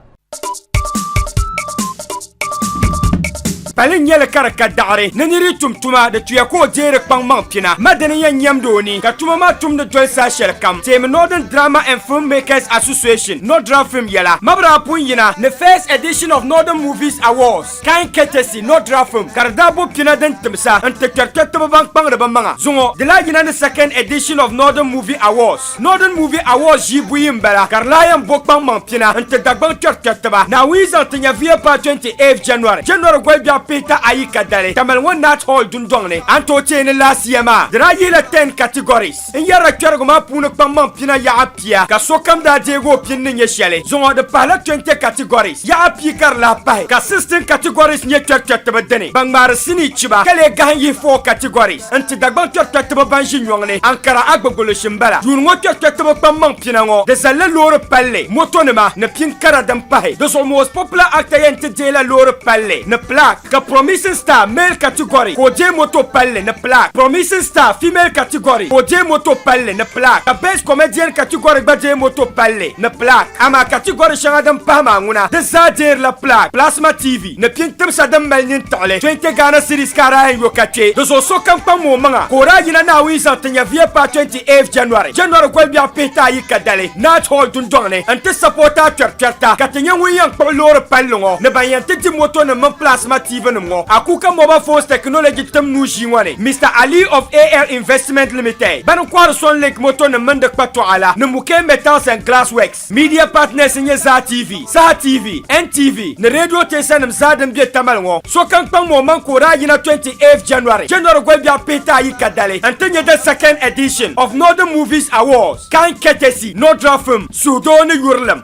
[SPEAKER 4] Pali n nyɛli ka di ka daɣiri ni nir yi tum tuma di tuya ka o deeri kpaŋmaŋ pina. Ma dini yɛn nyɛmdi o ni ka tuma maa tumdi doli saha shɛli kam. Teemi Northern Drama and Film Makers Association, Nordra Film yɛla. Ma bi daa pun yina ni first edition of Northern Movies Awards, Kind Courtesy Nordra Film ka di daa bo pina din timsa n-ti kpɛrikpɛritiba ban kpaŋdi bɛ maŋa. Zuŋɔ di lahi yina ni second edition of Northern Movie Awards. Northern Movie Awards ʒii buyi m-bala ka di lahi yɛn bo kpaŋmaŋ pina n-ti Dagbaŋ kpɛrikpɛritiba. Naawuni yi zaŋ ti nyɛviya paai 28th January, January goli biɛɣu pihita ayi ka dali, Tamale ŋɔ Nat Hall dundɔŋ ni. A ni tooi teei ni laasiya maa di daa yihila 10 categories n-yɛrila kpɛrigu maa puuni kpaŋmaŋ pina yaɣa pia ka sokam daa deegi o pini ni nyɛ shɛli. Zuŋɔ di pahila 20 categories yaɣa pia ka di lahi pahi ka 16 categories nyɛ kpɛrikpɛritiba dini ban ŋmaari sinii chiba ka lee gahim yihi 4 categories. N-ti Dagbaŋ kpɛrikpɛritiba ban ʒi nyɔŋ ni Ankara Agbogoloshi m-bala. Yuuni ŋɔ kpɛrikpɛritiba kpaŋmaŋ pina ŋɔ, di zalila loori palli, motonima ni pin kara din pahi. Di zuɣu Most Popular Actor yɛn ti deei la loori palli ni plaque, ka Promising Star Male Category ka o deei moto palli ni plaque, Promising Star Female Category ka o deei moto palli ni plaque, ka Best Comedian Category gba deei moto palli ni plaque. Amaa category shɛŋa din pahi maa ŋuna, di zaa deerila plaque. Plasma TV. Ni pin timsa din mali nintiɣili 20 Ghana cedis ka a daa yɛn yo ka kpe. Di zuɣu sokam kpaŋmi o maŋa ka o daa yina Naawuni zaŋ ti nyɛviya paai 28th January, January goli biɛɣu pihita ayi ka dali, Nat Hall dundɔŋ ni n-ti sapota kpɛrikpɛrita ka ti nyɛ ŋun yɛn kpuɣi loori palli ŋɔ ni ban yɛn ti di moto nim mini plasma TV nim ŋɔ. Akuka Mobile Phones Technology tim nuu ʒii ŋɔ ni, Mister Ali of AL Investment Limited, bani kɔhiri Sunlink moto nim mini di kpatuɣa la ni Mukey Metals and Glass Works. Media partners n-nyɛ Zaa TV, Saha TV, NTV ni radio teesa nim zaa din be Tamale ŋɔ. Sokam kpaŋmi o maŋ ka o daa yina 28th January, January goli biɛɣu pihita ayi ka dali n-ti nyɛ the second edition of Northern Movies Awards, Kind Courtesy, Nordra Film, Suhudoo ni Yurilim.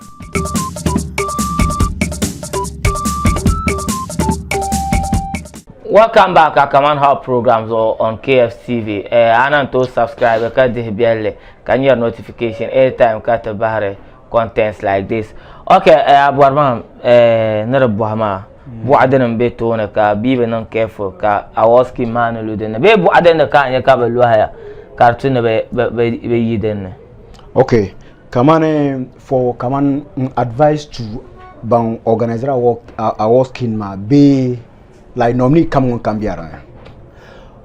[SPEAKER 2] Welcome back a Kaman How program zuɣu on KFTV. Eh, a na tooi subscribe ka dihi biɛlli ka nyɛri notification anytime ka ti bahiri contents like this. Okay, eh, a bɔri maa eh, ni di bɔhi maa bɔɣa dini n be tooni ka bia bi niŋ careful ka award scheme maa ni lu dinni bee bɔɣa dinni ka a nya ka bi lɔhaya ka di tu ni bi yi dinni.
[SPEAKER 3] Okay, kamani for kaman advice to ban organizer award, award scheme maa bee like nominee kam ŋun kam bɛ dinni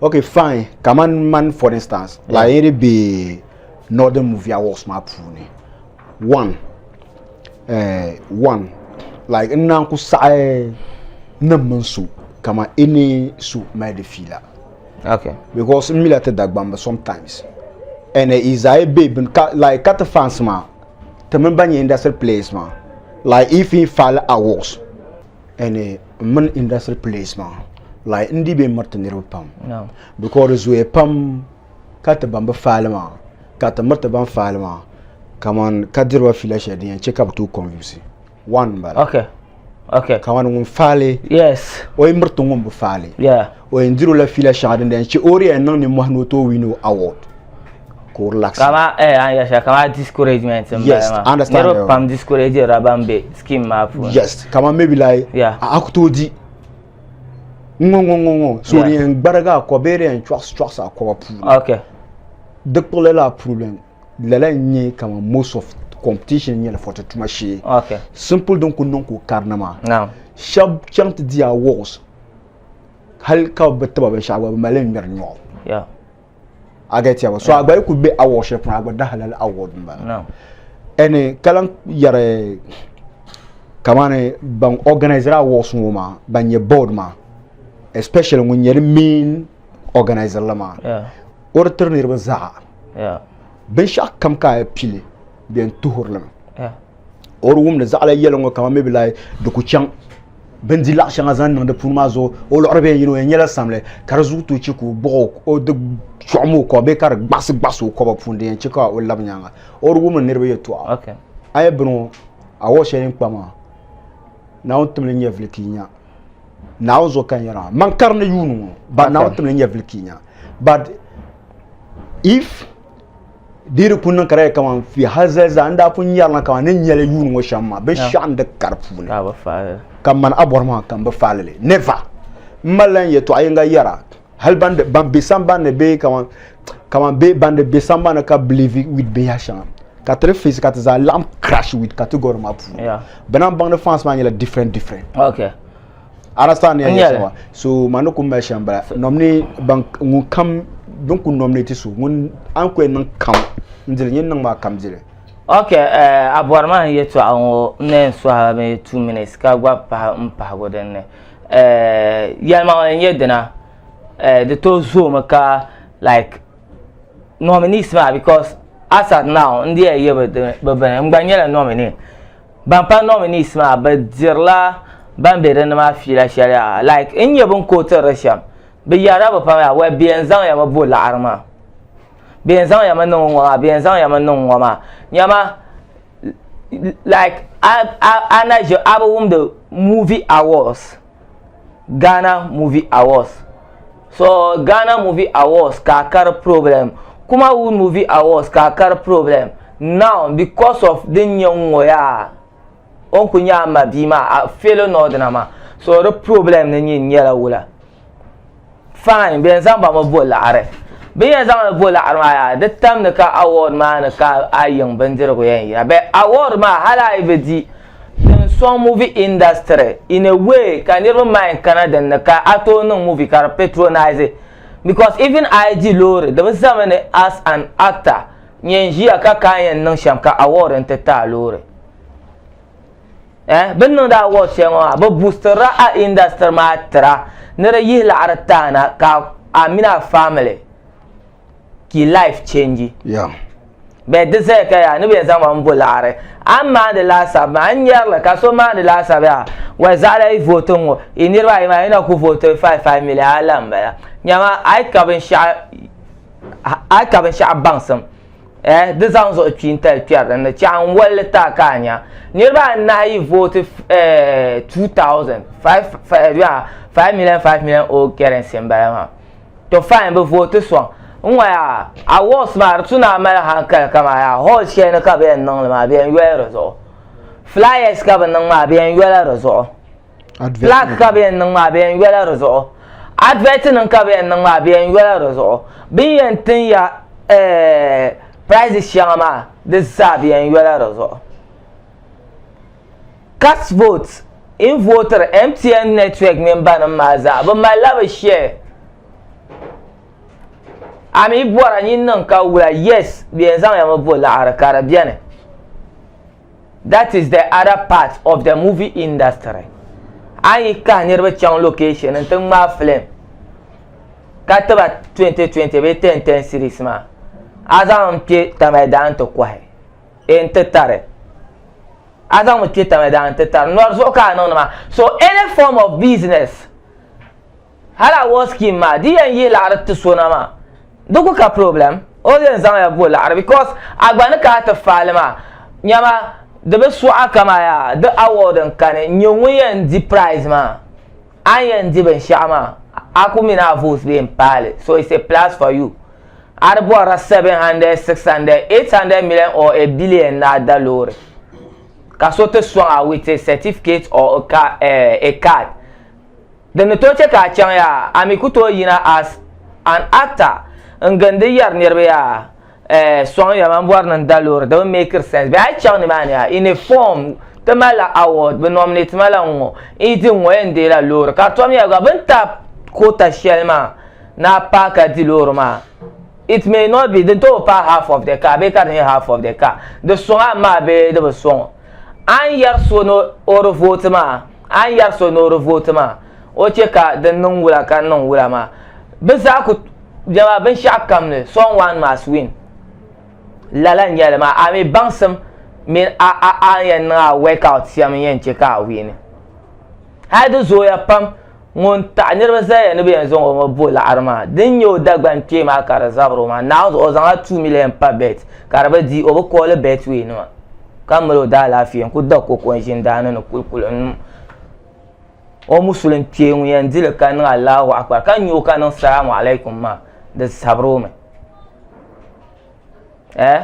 [SPEAKER 3] okay fine kaman man for instance yeah. like n be northern movie awards maa puuni one eh, one like n naan ku saɣi nim mini so kaman ini so mali di fiila
[SPEAKER 2] okay
[SPEAKER 3] because n mila ti Dagbamba sometimes and is a be bin ka like ka ti fans maa ti mini ban nyɛ industry players maa like if he file awards and n mini industry players maa like n di bɛ miriti niriba pam because di zooya pam ka ti ban bi faali maa ka ti miriti ban faali maa kaman ka diriba fiila shɛli din yɛn chɛ ka bi tooi convince one n bala
[SPEAKER 2] okay okay
[SPEAKER 3] kaman ŋun faali
[SPEAKER 2] yes
[SPEAKER 3] o yi miriti ŋun bi faali
[SPEAKER 2] yeah
[SPEAKER 3] o yɛn diri o la fiila shɛŋa din yɛn chɛ o di yɛn niŋ nimmohi ni o tooi win o award ka o relax
[SPEAKER 2] kama eh an yasha kama discouragement n
[SPEAKER 3] Yes,
[SPEAKER 2] bala maa
[SPEAKER 3] understand
[SPEAKER 2] niriba
[SPEAKER 3] you.
[SPEAKER 2] pam discourage ra ban be scheme maa puuni
[SPEAKER 3] yes kaman maybe like
[SPEAKER 2] Yeah.
[SPEAKER 3] a ku tooi di Ŋɔ ŋɔ ŋɔ ŋɔ so di yɛn gbarigi a kɔba bee di yɛn chɔɣisi chɔɣisi a kɔba puuni.
[SPEAKER 2] Okay.
[SPEAKER 3] Di kpuɣila lala problem lala n nyɛ kaman most of competition n nyɛli for ti tuma shee.
[SPEAKER 2] Okay.
[SPEAKER 3] Simple din ku niŋ ka o karina maa.
[SPEAKER 2] Naam.
[SPEAKER 3] Shɛba chaŋ ti di awards hali ka bi tiba binshɛɣu gba bi mali li ŋmɛri nyɔɣu.
[SPEAKER 2] Yeah.
[SPEAKER 3] A get ya so a gba yi ku be award shɛli puuni a gba dahi lala award n bala.
[SPEAKER 2] Naam.
[SPEAKER 3] Ɛni ka lan yɛri kamani ban organizer awards ŋɔ maa ban nyɛ board maa especially ŋun nyɛ di main organizer la maa
[SPEAKER 2] Yeah.
[SPEAKER 3] o di tiri niriba zaa
[SPEAKER 2] Yeah.
[SPEAKER 3] binshɛɣu kam ka a yi pili bɛ yɛn tuhiri li mi
[SPEAKER 2] Yeah.
[SPEAKER 3] o di wumdi zaɣila yɛli ŋɔ kamani maybe like di ku chaŋ bini di laɣa shɛŋa zaŋ niŋ di puuni maa zuɣu o liɣiri bee yini o yɛn nyɛla samli ka di zuɣu tooi chɛ ka o buɣi o di choɣim o koba bee ka di gbaɣasi gbaɣasi o koba puuni din yɛn chɛ ka o labi nyaanga o di wumdi niriba yɛltɔɣa
[SPEAKER 2] Okay.
[SPEAKER 3] a yi bini ŋɔ a wɔɔ shɛli n kpa maa Naawuni timli nyɛvili ka yi nya Naawuni zuɣu ka n yɛra maa man kari ni yuuni ŋɔ but Naawuni timli nyɛvili ka yi nya but if di di ku niŋ ka di yɛ kaman fi hali zali zaa n daa pun nyarila kaman ni nyɛli yuuni ŋɔ shɛm maa binshɛɣu n di kari puuni
[SPEAKER 2] Ka bi faali.
[SPEAKER 3] ka mani a bɔri maa ka n bi faali li never n malila n yɛltɔɣa yinga yɛra hali ban di ban bɛ sambani ni bee kaman kaman bɛ ban di bɛ sambani ka believe with binyɛri shɛŋa ka ti di face ka ti zaa laɣim crash with category maa puuni
[SPEAKER 2] Yeah.
[SPEAKER 3] bɛ naan baŋ ni fans maa nyɛla different different
[SPEAKER 2] Okay.
[SPEAKER 3] understand ni
[SPEAKER 2] N
[SPEAKER 3] yɛn
[SPEAKER 2] nyɛli.
[SPEAKER 3] shɛŋa so ma ni ku mali shɛm bala nominee ban ŋun kam din ku nominate so ŋun a ni ku yɛn niŋ kam n dili nyin niŋ maa kam dili
[SPEAKER 2] Ok, eh, a bɔri ma n yɛtɔɣa ŋɔ n na yɛn sɔhi mi 2 minutes ka gba pahi n pahigu din ni. Eh, yɛlimaŋli n nyɛ dina eh, di tooi zoomi ka like nominees maa because as at now n di yɛn yɛ bi bini n gba nyɛla nominee. Ban pa nominees maa bi dirila ban be dinni maa fiila shɛli yaa like n nyɛ bin kootiri di shɛm bi yɛrila bi pam yaa well bɛ yɛn zaŋ ya mi bo laɣiri maa bɛ yɛn zaŋ ya mi niŋ ŋɔ maa bɛ yɛn zaŋ ya mi niŋ ŋɔ maa nyama like a a a na ʒi a bi wumdi movie awards Ghana movie awards so Ghana movie awards ka a ka di problem Kumawood movie awards ka a ka di problem now because of din nyɛ ŋɔ yaa o ni ku nyɛ a ma bia maa a fellow northerner maa so di problem ni nyin nyɛla wula fine bɛ yɛn zaŋ ba mi bo laɣiri bɛ yɛn zaŋ li bo laɣiri maa yaa di tam ni ka award maa ni ka a yiŋ bindirigu yɛn yina bɛ award maa hali a yi bi di din sɔŋ movie industry in a way ka niriba mind kana din ni ka a tooi niŋ movie ka di patronize because even a yi di loori di bi zami ni as an actor nyɛ n ʒiya ka ka a yɛn niŋ shɛm ka award n ti ti a loori eh bɛ ni niŋdi award shɛli ŋɔ maa bɛ boostirila a industry maa tira ni di yihi laɣiri taana ka a mini a family ka life change.
[SPEAKER 3] Yeah.
[SPEAKER 2] Bɛ di zaya ka yaa ni bɛ yɛn zaŋ ma n bo laɣiri a ni maandi laasabu maa n nyɛrili ka so maandi laasabu yaa wai zaɣila yi vooti ŋɔ yi niriba ayi maa yi na ku vooti 5 5 million a la n bala nyama a yi ka binshɛɣu a yi ka binshɛɣu baŋsim eh di zaŋ zuɣu kpi n tali kpɛri din ni chɛɣu n wolli ti a ka a nya niriba anahi yi vooti eh 2000 5 5 million 5 million old currency n bala maa To fine bɛ vooti sɔŋ. N ŋɔ yaa awards maa di tu ni a mali hankali kaman yaa hall shɛli ni ka bɛ yɛn niŋ li maa bɛ yɛn yola di zuɣu. Flyers ka bɛ niŋ maa bɛ yɛn yola di zuɣu. Plaque ka bɛ yɛn niŋ maa bɛ yɛn yola di zuɣu. Advert nim ka bɛ yɛn niŋ maa bɛ yɛn yola di zuɣu. Bɛ ni yɛn tin ya eh, prizes shɛŋa maa di zaa bɛ yɛn yola di zuɣu. Cast vote in voter MTN network mini banim maa zaa bɛ malila bɛ share. A mi bɔra nyin niŋ ka wula yes bɛ yɛn zaŋ ya mi bo laɣiri ka di beni. That is the other part of the movie industry. A yi kahi niriba chaŋ location n ti ŋmaai film ka tiba 2020 bee 1010 series maa a zaŋ n kpe Tamale daa n ti kɔhi n ti tari. A zaŋmi kpe Tamale daa n ti tari nɔri zuɣu ka a niŋdi maa. So any form of business hali award scheme maa di yɛn yihi laɣiri ti so na maa di ku ka problem o yɛn zaŋya bo laɣiri because a gba ni ka a ti faali maa nyama di bi suɣa kama yaa di award n kani n nyɛ ŋun yɛn di prize maa a ni yɛn di binshɛɣu maa a ku mi ni a vote bee n paali so it's a plus for you a di bɔrila 700 600 800 million or a billion ni a da loori ka so ti sɔŋ a with a certificate or a, car, uh, a card. Din ni tooi chɛ ka a chaŋ yaa, a mi ku tooi yina as an actor n-gindi yɛri niriba yaa, eh, sɔŋ ya ma m-bɔri ni n da loori, di bi make sense. Bee a yi chaŋ nimaani yaa, in a form, ti malila award, bɛ nominate ma la ŋ-ŋɔ, n yi di ŋ-ŋɔ yɛn deei la loori. Ka di tom ya gba, bɛ ni ti a quota shɛli maa ni a paai ka di loori maa, it may not be, di ni tooi bi paai half of the car bee ka di nyɛ half of the car. Di sɔŋ a maa bee di bi sɔŋ o. A ni yɛri so ni o di vooti maa, a ni yɛri so ni o di vooti maa, o chɛ ka di niŋ wula ka niŋ wula maa. Bɛ zaa ku jama binshɛɣu kam ni someone must win. Lala n-nyɛ li maa. A mi baŋsim mini a a a ni yɛn niŋ a workout shɛm n-yɛn chɛ ka a win. Hali di zooya pam ŋun taɣi niriba zaya ni bɛ yɛn zaŋ o mi bo laɣiri maa, din nyɛ o Dagban kpee maa ka di zabiri o maa, Naawuni zuɣu o zaŋla 2 million pa bet ka di bi di, o bi kooli Betway nima ka mali o daalaafee n-ku da koko n-ʒini daani ni kulikuli n o musulin kpee ŋun yɛn di li ka niŋ Allahu Akbar ka nya o ka niŋ Salaamu Alaikum maa, di zabiri o mi. Eh?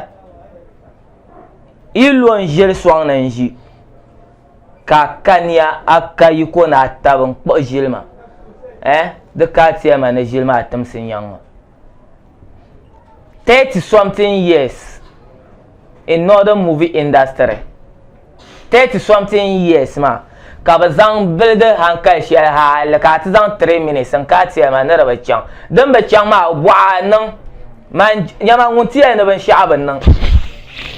[SPEAKER 2] Yi lo n-ʒili sɔŋ ni n-ʒi. Ka a kania a ka yiko ni a tabi n-kpuɣi ʒili maa, eh, di ka a tiya ma ni ʒili maa timsi nyaŋ ma. 30 something years in northern movie industry, 30 something years maa ka bɛ zaŋ biligi hankali shɛli hali ka a ti zaŋ 3 minutes n-ka a tiya ma ni di bi chaŋ. Din bi chaŋ maa bɔɣa niŋ man nyama ŋun ti yɛli ni binshɛɣu bi niŋ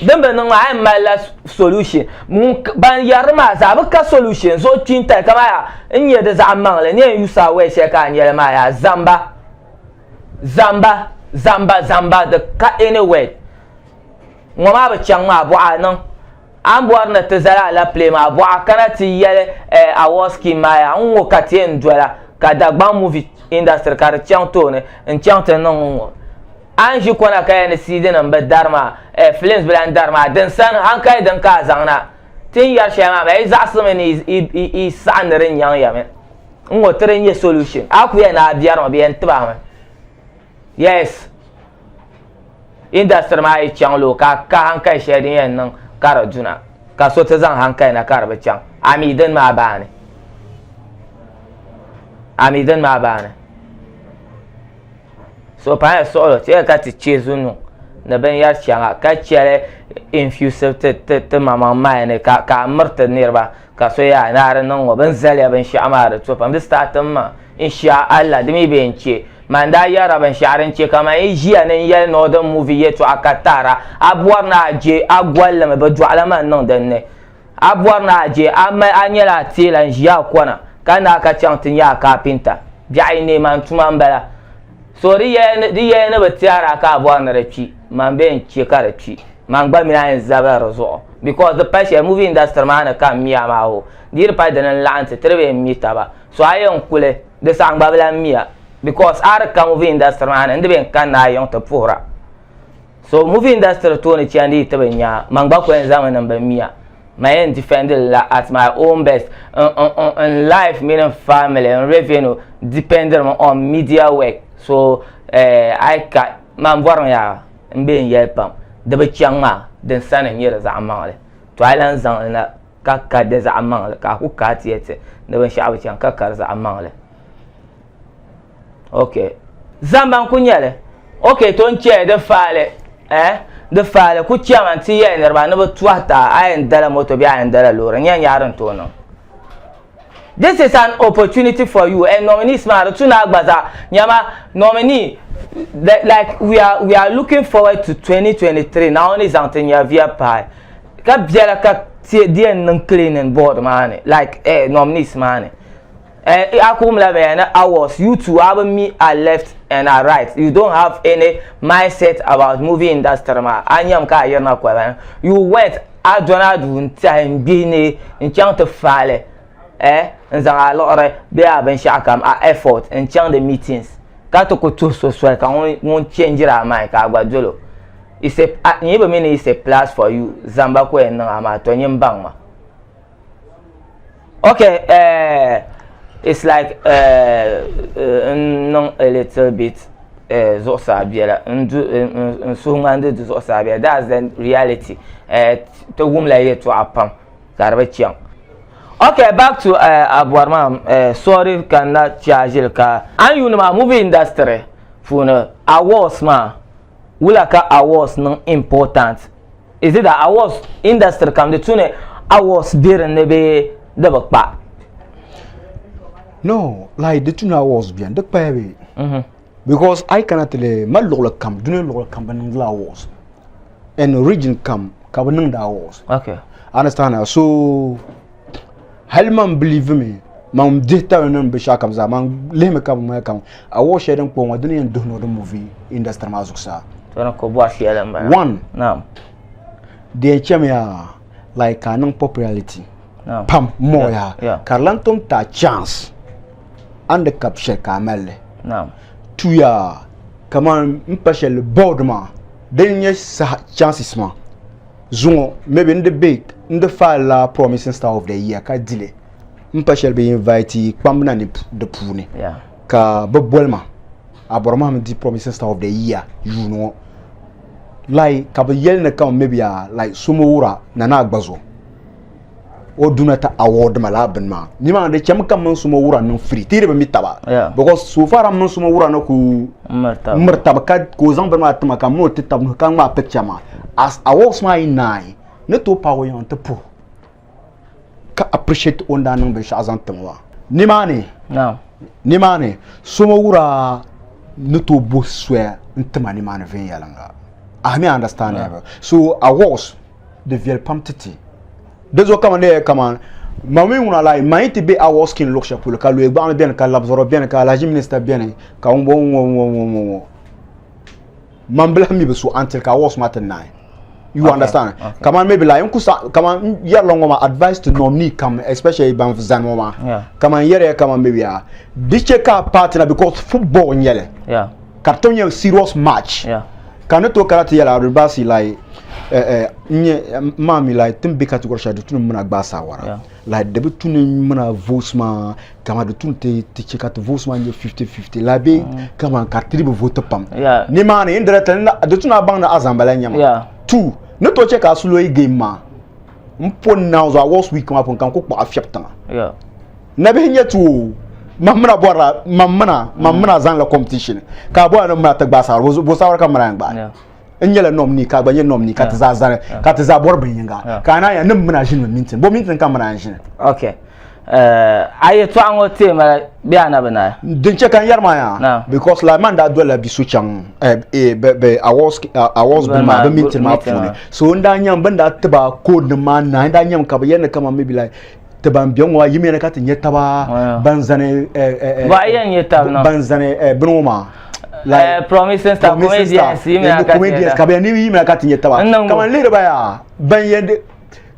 [SPEAKER 2] din bi niŋ maa a yɛn malila solution ban yɛri maa zaa bi ka solution zuɣu kpintali kamani yaa n nyɛ di zaɣ maŋli ni yɛn yusa a waya shɛli ka a nyɛli maa yaa zamba zamba zamba zamba di ka any word ŋɔ maa bi chaŋ maa bɔɣa niŋ A ni bɔri ni ti zali alapile maa bɔɣa kana ti yɛli award scheme maa yaa n-ŋɔ ka ti yɛn dola ka Dagbaŋ movie industry ka di chaŋ tooni n-chaŋ ti niŋ n-ŋɔ. A ni ʒi kɔna ka yɛli ni CD nim bi dari maa, films bi lahi dari maa, din sani hankali din ka a zaŋ na. Ti ni yɛri shɛli maa maa yi zaɣisimi ni yi saɣi ni di nyaŋ ya mi. N-ŋɔ ti di nyɛ solution. A ku yɛli ni a biɛrimi bɛ yɛn tibi a mi. Yes. Industry maa yi chaŋ loo ka ka hankali shɛli din yɛn niŋ ka di duna ka so ti zaŋ hankali na ka di bi chaŋ a mi dini maa baani a mi dini maa baani so paya suɣulo ti ka ti chɛ zunu ni binyɛri shɛŋa ka chɛli infusive ti ti ti maŋmaŋ maya ni ka ka a miriti niriba ka so yaa ni a di niŋ ŋɔ bin zaliya binshaɣu maa di to pam di starting maa insha Allah di mi bee n chɛ Man daa yɛrila binshɛɣu din chɛ ka man yi ʒiya ni n yɛli Northern movie yɛtɔɣa ka taara, a bɔri ni a je a golli mi, bɛ dɔɣila ma n-niŋ din ni. A bɔri ni a je a mali a nyɛla a teela n-ʒi a kɔna ka naai ka chaŋ ti nyɛ a kaapinta. Biɛɣu yi neei man tuma m-bala. So di yɛli di yɛli ni bɛ tɛhiri a ka a bɔri ni di kpi, man bee n-chɛ ka di kpi. Man gba mini a yɛn zabila di zuɣu because di pa shɛli movie industry maa ni ka m mi a maa hoo. Di yi di pa dini n-laɣim ti, ti di bee m-mi taba. So a yɛn kuli di saha n gba bi lahi miya because a di ka movie industry maa ni n di bɛ n kanna a yiŋ ti puhira so movie industry tooni chandi yi ti bi nya man gba ku yɛn zaŋmi ni n bi miya man yɛn defend la at my own best n life mini n family n revenue depending on media work so eh, I ka man bɔrimi yaa n bɛ n yɛli pam di bi chaŋ maa din sani n nyɛ di zaɣ maŋli to a lahi zaŋli na ka ka di zaɣ maŋli ka a ku kaai ti yɛti ni binshaɣu bi chɛŋ ka ka di zaɣ maŋli ok zamba n ku nyɛli ok to n chɛli di faali eh di faali ku chɛma n ti yɛli niriba ni bi tɔhi ta a yɛn dala moto bee a yɛn dala loori n yɛn nyaɣa din tooi niŋ This is an opportunity for you and nominees maa di tu ni a gba zaa nyama nominee like we are we are looking forward to 2023 Naawuni zaŋ ti nyɛviya pahi ka biɛla ka di yɛn niŋ cleaning board maa ni like eh, nominees maa ni eh, a ku wumla bɛ ni awards you too a bi mi a left and a right you don't have any mindset about movie industry maa a nyam ka a yirina koliba ni you went A dɔni a duu n-tɛhi n-gbihi ni n-chaŋ ti faai li eh, n-zaŋ a liɣiri bee a binshɛɣukam, a effort n-chaŋ di meetings ka ti ku tuhi so soli ka ŋun change a mind ka a gba dol o. It's a, a, nyi bi mi ni it's a plus for you, zamba ka o yɛn niŋ a maa, tɔ nyin baŋ ma. Okay, eh, it's like eh, n niŋ a little bit eh, zuɣusaa biɛla n du n suhu ŋmani di zuɣusaa biɛla that's the reality eh, ti wumla yɛltɔɣa pam ka di bi chaŋ. Okay, back to a bɔri maa sorry ka n na charge li ka a ni yuuni maa movie industry puuni awards maa wula ka awards niŋ important is it that awards industry kam di tu ni awards be din ni bee di bi kpa?
[SPEAKER 3] No, like di tu ni awards beni di kpaya bee because a yi kana ti lihi mali luɣili kam dunia luɣili kam bi niŋdila awards and region kam ka bi niŋdi awards.
[SPEAKER 2] Okay.
[SPEAKER 3] Understand so hali man believe mi man dihi tabili ni binshɛɣu kam zaa man lihimi ka bi mali kam award shɛli din kpa ŋɔ dini yɛn duhi ni di movie industry maa zuɣusaa.
[SPEAKER 2] To ni ko bɔri shɛli n bala.
[SPEAKER 3] One.
[SPEAKER 2] Naam.
[SPEAKER 3] Di yɛn chɛmi yaa like ka a niŋ popularity pam more yaa ka di lan tom ti a chance a ni di kabi shɛli ka a mali li.
[SPEAKER 2] Naam.
[SPEAKER 3] Two yaa kamani n pa shɛli board maa din nyɛ saha chances maa zuŋɔ maybe n di be n di faali la promising star of the year ka dili n pa shɛli bi invite kpamba na ni di puuni ka bi boli ma a bɔri ma mi di promising star of the year yuuni ŋɔ like ka bi yɛli ni kaman maybe a like Somowura Nana Agbazo o duna ti award ma laa bini maa nimaani di chɛmi ka mini Somowura niŋ free ti yi di bi mi taba because so far a mini Somowura ni ku miri taba ka o zaŋ bini maa tima ka mini o ti tabi nuhi ka ŋmaai picture maa as awards maa yi naai ni tooi paagi o yiŋa n ti puhi ka appreciate o ni daa niŋ binshaɣu zaŋ timo maa nimaani nimaani Somowura ni tooi bo soya n tima nimaani viɛnyɛliŋga a mi understand so awards di viɛli pam ti ti. Di zuɣu kaman di yɛli kaman ma mi ŋuna lahi ma yi ti be award scheme luɣ shɛli polo ka loyi gbaɣili beni ka labzɔrɔ beni ka alhaji minista beni ka ŋun bɔŋɔ ŋɔ ŋɔ ŋɔ ŋɔ ŋɔ man bi lahi mi bi so until ka awards maa ti naai you okay. understand okay. kaman maybe like n ku sa kaman n yɛrila ŋɔ maa advice to nominee kam especially ban zani ŋɔ maa yeah. kaman yɛriya kaman maybe ya di chɛ ka party na because football n nyɛli
[SPEAKER 2] yeah.
[SPEAKER 3] ka di tom nyɛ serious match
[SPEAKER 2] yeah.
[SPEAKER 3] ka ni tooi kana ti yɛli Abdulbasi like eh, eh, n maa mi like tin be category shɛli di tuni muna gbaai saawara
[SPEAKER 2] yeah.
[SPEAKER 3] like di bi tuni muna votes maa kama di tuni ti ti chɛ ka ti votes maa nyɛ 50 50 like bee mm. kama ka ti di bi vote pam
[SPEAKER 2] yeah.
[SPEAKER 3] nimaani indirectly di tuni a baŋ ni azambala nyɛma
[SPEAKER 2] yeah.
[SPEAKER 3] two ni tooi chɛ ka a suloyi game maa n po now zuɣu awards week maa pun ka n ku kpuɣi a fiɛbi tiŋa
[SPEAKER 2] yeah.
[SPEAKER 3] Nabihi nyɛ ti o man mina bɔrila man mina man mina zaŋla competition ka a bɔra ni mina ti gbaai saawara bo saawara ka mina yɛn gbaai n nyɛla nominee ka a gba nyɛ nominee ka ti zaa zani ka ti zaa bɔri bin yinga ka a naan ya ni mina ʒinimi mintin bo mintin ka mina yɛn ʒini.
[SPEAKER 2] Okay a yɛtɔɣa ŋɔ teema bee a na bi naai?
[SPEAKER 3] Din chɛ ka n yɛri maa yaa because like man daa dolila bi so chaŋ bɛ awards awards bini maa bi mintin maa puuni so n daa nyam bin daa tiba code nim maa naai n daa nyam ka bi yɛli ni kaman maybe like ti ban bɛ ŋɔ yi mini ka ti nyɛ taba ban zani ban zani bini ŋɔ maa
[SPEAKER 2] like promising star comedians yi mini ka
[SPEAKER 3] comedians ka bɛ ni yi mini ka ti nyɛ taba kaman lihiri ba yaa ban yɛn di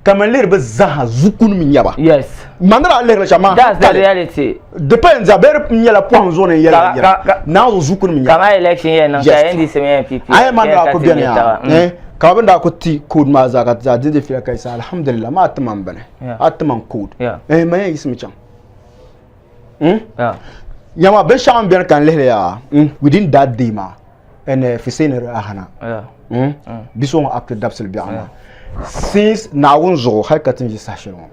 [SPEAKER 3] kaman lihiri bi zaha zukunim nyɛba
[SPEAKER 2] yes
[SPEAKER 3] man ni daa lihiri shɛm maa
[SPEAKER 2] that's the reality
[SPEAKER 3] depends a bɛ nyɛla pɔhim zuɣu ni yɛla yɛla naa zuɣu zukunim nyɛba
[SPEAKER 2] kaman election yɛn niŋ ka NDC mini NPP
[SPEAKER 3] ayi man daa ku bɛni yaa ka bin daa ku ti code maa zaa ka ti zaa dindi fila ka yi sa alhamdulillah maa ti man bini a ti man code eh man yɛn yiɣisimi chaŋ hmm? Nyama binshɛɣu n bɛni ka n lihili yaa hmm? within that day maa and eh, Fuseni Rahana hmm? bi so ŋɔ up to dabisili biɛɣu maa since Naawuni zuɣu hali ka ti ni ʒi saha shɛli ŋɔ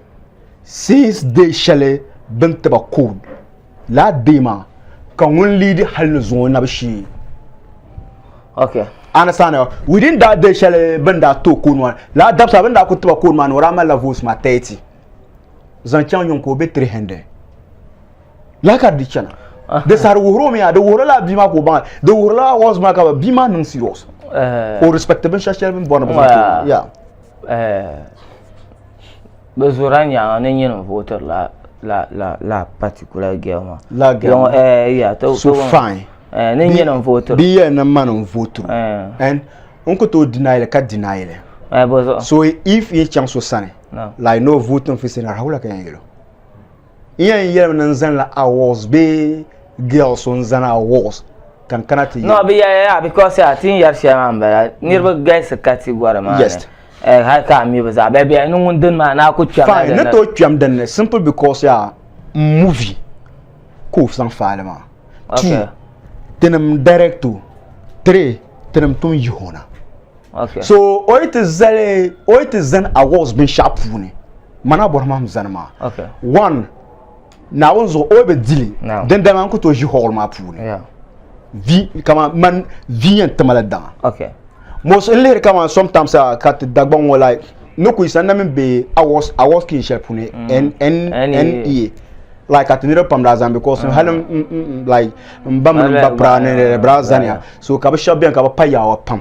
[SPEAKER 3] since day shɛli bin tiba code laa day maa ka ŋun lead hali ni zuŋɔ nabi shee
[SPEAKER 2] okay
[SPEAKER 3] understand within that day shɛli bin daa to code maa laa dabisa bin daa ku tiba code maa ni o daa malila votes maa 30 zaŋ chaŋ yuŋ ka o be 300 laa ka di chana di sari wuhiri o mi yaa di wuhirila bia maa ka o baŋ di wuhirila awards maa ka bia maa niŋ serious o respect binshɛɣu shɛli bin bɔri ni bi zaŋ ti o ya
[SPEAKER 2] Bɛ zɔrila nyaŋa ni nyini n-vootiri la la la la particular girl maa.
[SPEAKER 3] La girl maa.
[SPEAKER 2] Eh, yeah. To,
[SPEAKER 3] so fine.
[SPEAKER 2] Eh, ni nyini n-vootiri.
[SPEAKER 3] Bi yɛli ni mani n-vootiri.
[SPEAKER 2] Eh.
[SPEAKER 3] And n ku tooi deny li ka deny li.
[SPEAKER 2] Eh, bɔ zuɣu.
[SPEAKER 3] So if yi chaŋ so sani.
[SPEAKER 2] No.
[SPEAKER 3] Like no voting fi sani, wula ka yɛn yɛl o? N yɛn yɛlimi ni n zanila awards bee girl so n zani awards ka n kana ti
[SPEAKER 2] No, bi yɛli ya because ya ti ni yɛri shɛli maa n-bala. Niriba galisi category maa ni.
[SPEAKER 3] Yes.
[SPEAKER 2] Eh, hali ka a mi bi zaa bɛ bɛ ni ŋun dini maa ni a ku kpɛmla
[SPEAKER 3] Fine,
[SPEAKER 2] dinni.
[SPEAKER 3] ni tooi kpɛm dinni simple because ya movie ka o zaŋ faali maa. Two,
[SPEAKER 2] Okay.
[SPEAKER 3] tinim direct o. Three, tinim tum yihi o na.
[SPEAKER 2] Okay.
[SPEAKER 3] So o yi ti zali, o yi ti zani awards binshɛɣu puuni. Mana bɔri ma zani maa. One, Naawuni zuɣu o bi dili dindali maa n ku tooi ʒi hall maa puuni. Vi kama man vi yɛn tima la daŋa. Most n lihiri kama sometimes ah, ka ti Dagbaŋ ŋɔ like ni ku yisa na mini be awards awards kin shɛli puuni mm. N N N E like ka ti niriba pam daa zani because mm. hali like n ba mini n ba bira ni bira zaniya so ka bi shɛba bɛni ka bi pa yaawa pam.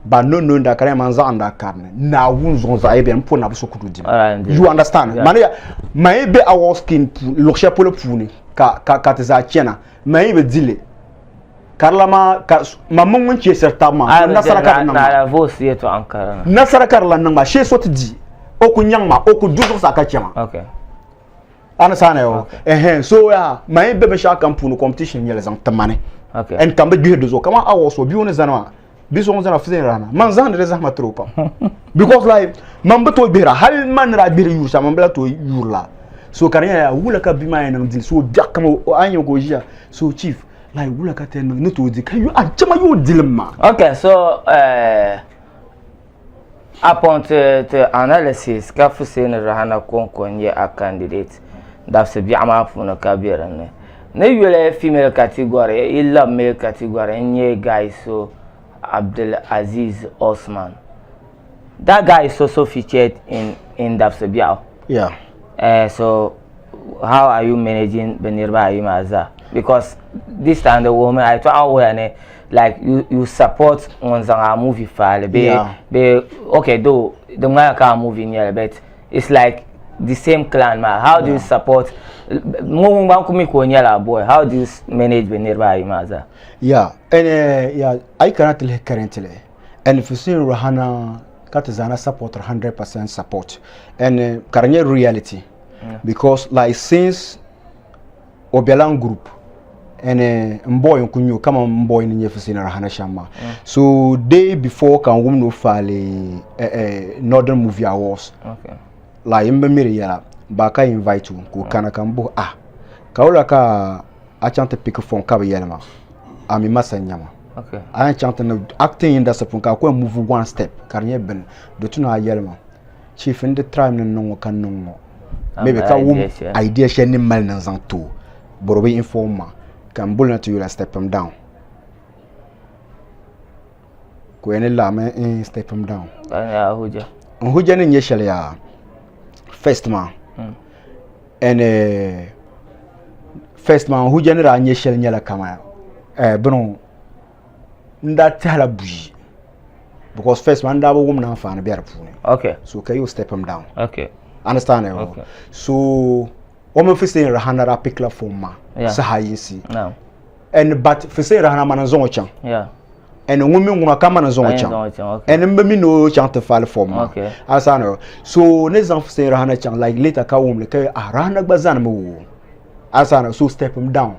[SPEAKER 3] Ba no no nda kari man zaɣ nda karni Naawuni zuɣu zaɣ yi bɛni m pɔ na bi so kudu dim you understand mani ya man yi be awɔ skin luɣ shɛli polo puuni ka ka ka ti zaa chana man yi bi dili ka di la maa ka man mini ŋun cheesiri tab maa nasara ka di niŋ maa nasara ka di la niŋ maa shee so ti di o ku nyaŋ ma o ku du zuɣusaa ka chɛ ma Understand yo? Eh so ya ma yi be binshɛɣu kam puuni competition nyɛli zaŋ ti mani.
[SPEAKER 2] Okay.
[SPEAKER 3] And kam bi gbihiri di zuɣu kaman awɔ so bia ni zani maa bi so ŋun zana Fuseni Rahana man zahindi di zahima tiri o pam because like man bi tooi gbihira hali man ni daa gbihiri yuuri shɛm man bi lahi tooi yuuri la so ka di nyɛla wula ka bia maa yɛn niŋ dili so biɛɣu kam a ni nya ka o ʒiya so chief like wula ka ti yɛn niŋ ni tooi di ka a chama yo dili maa.
[SPEAKER 2] Okay so uh, Upon ti ti analysis ka Fuseni Rahana konko n-nyɛ a candidate dabisi biɛɣu maa puuni ka be din ni. Ni yuli female category yi labi male category n-nyɛ guy so Abdul Aziz Osman. That guy is also featured in in dabisi biɛɣu.
[SPEAKER 3] Yeah.
[SPEAKER 2] Uh, so how are you managing bɛ niriba ayi maa zaa? Because this time the wuhimi a yɛtɔɣa wuhiya ni like you you support ŋun zaŋ a movie faali bee
[SPEAKER 3] Yeah.
[SPEAKER 2] bee okay though di ŋmanila ka a movie nyɛli but it's like the same clan maa how do you support ŋun gba ku mi ka o nyɛla a boy how do you manage bɛ niriba ayi maa zaa?
[SPEAKER 3] Yeah, and uh, yeah, I cannot tell currently. And if you see Rahana, ka ti zaana support 100% support. And uh, ka di nyɛ reality. Yeah. Because like since o bela n group and eh, n boy n ku nyɛ o kaman n boy ni nyɛ Fuseni Rahana shɛm maa. Mm. So day before ka n wum ni o faali eh, eh, Northern Movie Awards.
[SPEAKER 2] Okay.
[SPEAKER 3] Like n bi mi di yɛla ba ka invite o ka o kana ka n buhi ah ka wula ka a chaŋ ti pick phone ka bi yɛli ma a mi masa n nyama.
[SPEAKER 2] Okay.
[SPEAKER 3] A yɛn chaŋ ti ni acting industry puuni ka a ku yɛn move one step ka di nyɛ bini di tu ni a yɛli ma chief n di try ni n niŋ ŋɔ ka niŋ ŋɔ maybe ka wum idea shɛli ni mali ni n zaŋ ti o but o bi inform ma ka n boli na ti yuli step him down ka o yɛn ni laɣimi n step him down n hujja ni nyɛ shɛli yaa first maa hmm. and eh, first maa n hujja ni daa nyɛ shɛli nyɛla kama eh, bini n daa tɛhila buyi because first man daa bi wum ni anfaani bɛ di puuni
[SPEAKER 2] okay
[SPEAKER 3] so ka you step him down
[SPEAKER 2] okay
[SPEAKER 3] understand eh?
[SPEAKER 2] okay
[SPEAKER 3] so o mini Fuseni Rahana daa pick la phone maa
[SPEAKER 2] yeah.
[SPEAKER 3] saha yinsi
[SPEAKER 2] no.
[SPEAKER 3] and but Fuseni Rahana mana zaŋ o chaŋ
[SPEAKER 2] yeah.
[SPEAKER 3] and ŋun mi ŋuna ka mana zaŋ o chaŋ and n bi mi ni o chaŋ ti file form maa
[SPEAKER 2] okay.
[SPEAKER 3] understand eh? so ni zaŋ Fuseni Rahana chaŋ like later ka wum li ka ah Rahana gba zani mi wo understand so step him down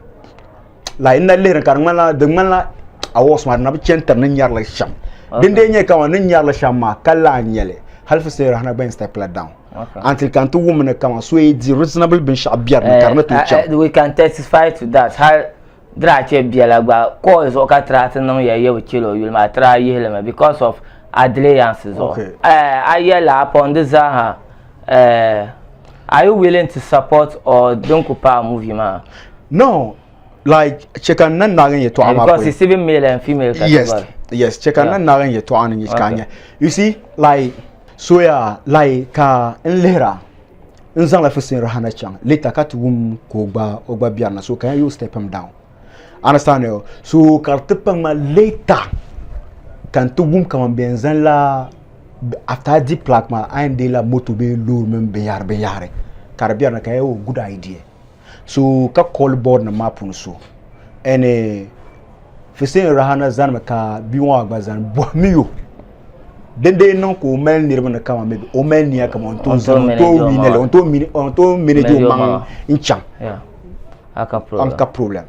[SPEAKER 3] like n na lihiri ka di ŋmanila di ŋmanila awards maa di na bi chani tiri ni nyarili shɛm din dee nyɛ kaman ni nyarili shɛm maa ka lahi nyɛli hali fi Rahana gba yɛn step la down until ka n ti wum ni kaman so yi di reasonable binshɛɣu biɛri ni ka di ni tooi chaŋ.
[SPEAKER 2] Eh, we can testify to that hali di daa chɛ biɛla gba call zuɣu ka tira ti niŋ ya yɛ bi chɛl o yuli maa tira yihili mi because of a delayansi zuɣu. Eh, a yɛla upon di zaaha eh, are you willing to support or din ku paai movie maa?
[SPEAKER 3] No, like chɛ ka n na naagi n yɛtɔɣa maa
[SPEAKER 2] Because it's even male and female
[SPEAKER 3] category. Yes, yes, chɛ ka n na naagi n yɛtɔɣa ni ka nya. You see, like so ya like ka n lihira n zaŋla Fuseni Rahana chaŋ later ka ti wum ka o gba o gba biɛri na so can you step him down? Understand yo? So ka di ti paŋ ma later ka n ti wum kaman bɛ yɛn zaŋ la after a di plaque maa a yɛn deei la moto bee loori mini binyahari binyahari ka di biɛri na ka n yɛli o good idea. So ka call board nim maa puuni so ɛni Fuseni Rahana zanimi ka bia ŋɔ gba zani bɔhimi yo din dee niŋ ka o mali niriba ni kama maybe o mali niya kama o ni tooi zani o ni tooi win li o ni tooi manage o maŋ n chaŋ an ka problem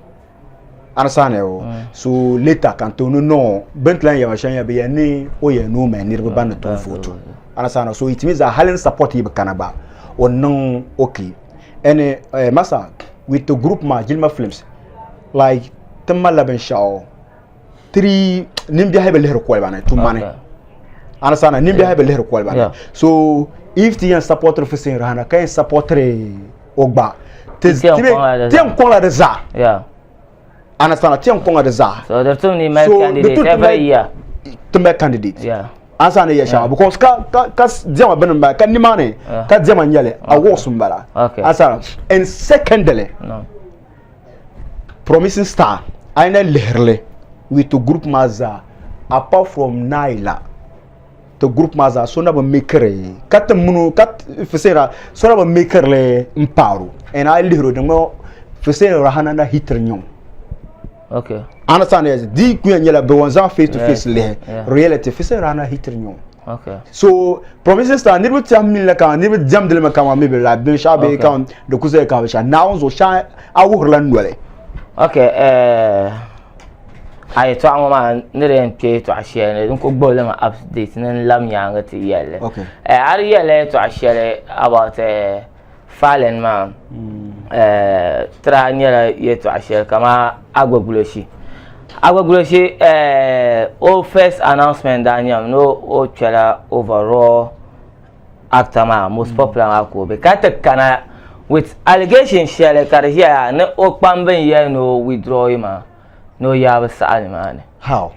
[SPEAKER 3] understand o mm. so later ka n tooi ni no bɛ ni ti lahi yɛma shɛm yɛ bɛ yɛn ni o yɛn ni o mali niriba ban ni tooi vote understand so it means that hali n support yi bi kana gba o niŋ okay and uh, masa with the group maa jilima films like ti malila binshaɣu three nimbiɛhi bi lihiri koliba ni tumani understand nimbiɛhi bi lihiri koliba ni so If ti yɛn supportiri Fusein Rahana ka yɛn supportiri o gba ti
[SPEAKER 2] Ti yɛn kɔŋla di
[SPEAKER 3] ti yɛn kɔŋla di zaa.
[SPEAKER 2] Yeah.
[SPEAKER 3] Understand? Ti yɛn kɔŋla di zaa.
[SPEAKER 2] So di tum ni mali
[SPEAKER 3] So, di
[SPEAKER 2] candidate
[SPEAKER 3] tum ti
[SPEAKER 2] every
[SPEAKER 3] mali-
[SPEAKER 2] year.
[SPEAKER 3] Ti mali candidate.
[SPEAKER 2] Yeah.
[SPEAKER 3] Ansa ni yɛ shɛŋa because ka ka ka diɛma bini n bala ka nimaani ka diɛma n nyɛli awards n bala.
[SPEAKER 2] Okay.
[SPEAKER 3] Ansa and secondly
[SPEAKER 2] No.
[SPEAKER 3] promising star a yi na lihirili with the group maa zaa apart from Naila ti group maa zaa so na bi mekiri ka ti mini ka Fusera so na bi mekirili n paaro and a yi lihiri o di ŋɔ Fusera Rahana na hitiri nyɛ o.
[SPEAKER 2] Okay.
[SPEAKER 3] Understand yes di ku yɛn nyɛla bi wan zaŋ face to face lihi reality Fusera Rahana hitiri nyɛ o.
[SPEAKER 2] Okay.
[SPEAKER 3] So promising star niriba tiɛhi mini la ka niriba diɛmdili mi kaman maybe like binshɛɣu bee kaman di ku zaya ka binshɛɣu Naawuni zuɣu shɛŋa a wuhirila noli.
[SPEAKER 2] Okay, eh, a yɛtɔɣa ŋɔ maa ni di yɛn kpe yɛtɔɣa shɛli ni n ku gbubi li mi update ni n labi nyaanga ti yɛli li.
[SPEAKER 3] Okay.
[SPEAKER 2] Eh, a di yɛlila yɛtɔɣa shɛli about eh, falling maa eh, tira nyɛla yɛtɔɣa shɛli kamani Agbogloshi. Agbogloshi eh, o first announcement daa nyɛmi ni o kpɛla overall actor maa most popular maa ka o be ka ti kana with allegation shɛli ka di ʒiya ni o kpambi n yɛli ni o withdraw maa ni o yaabi saɣa nimaani.
[SPEAKER 3] How?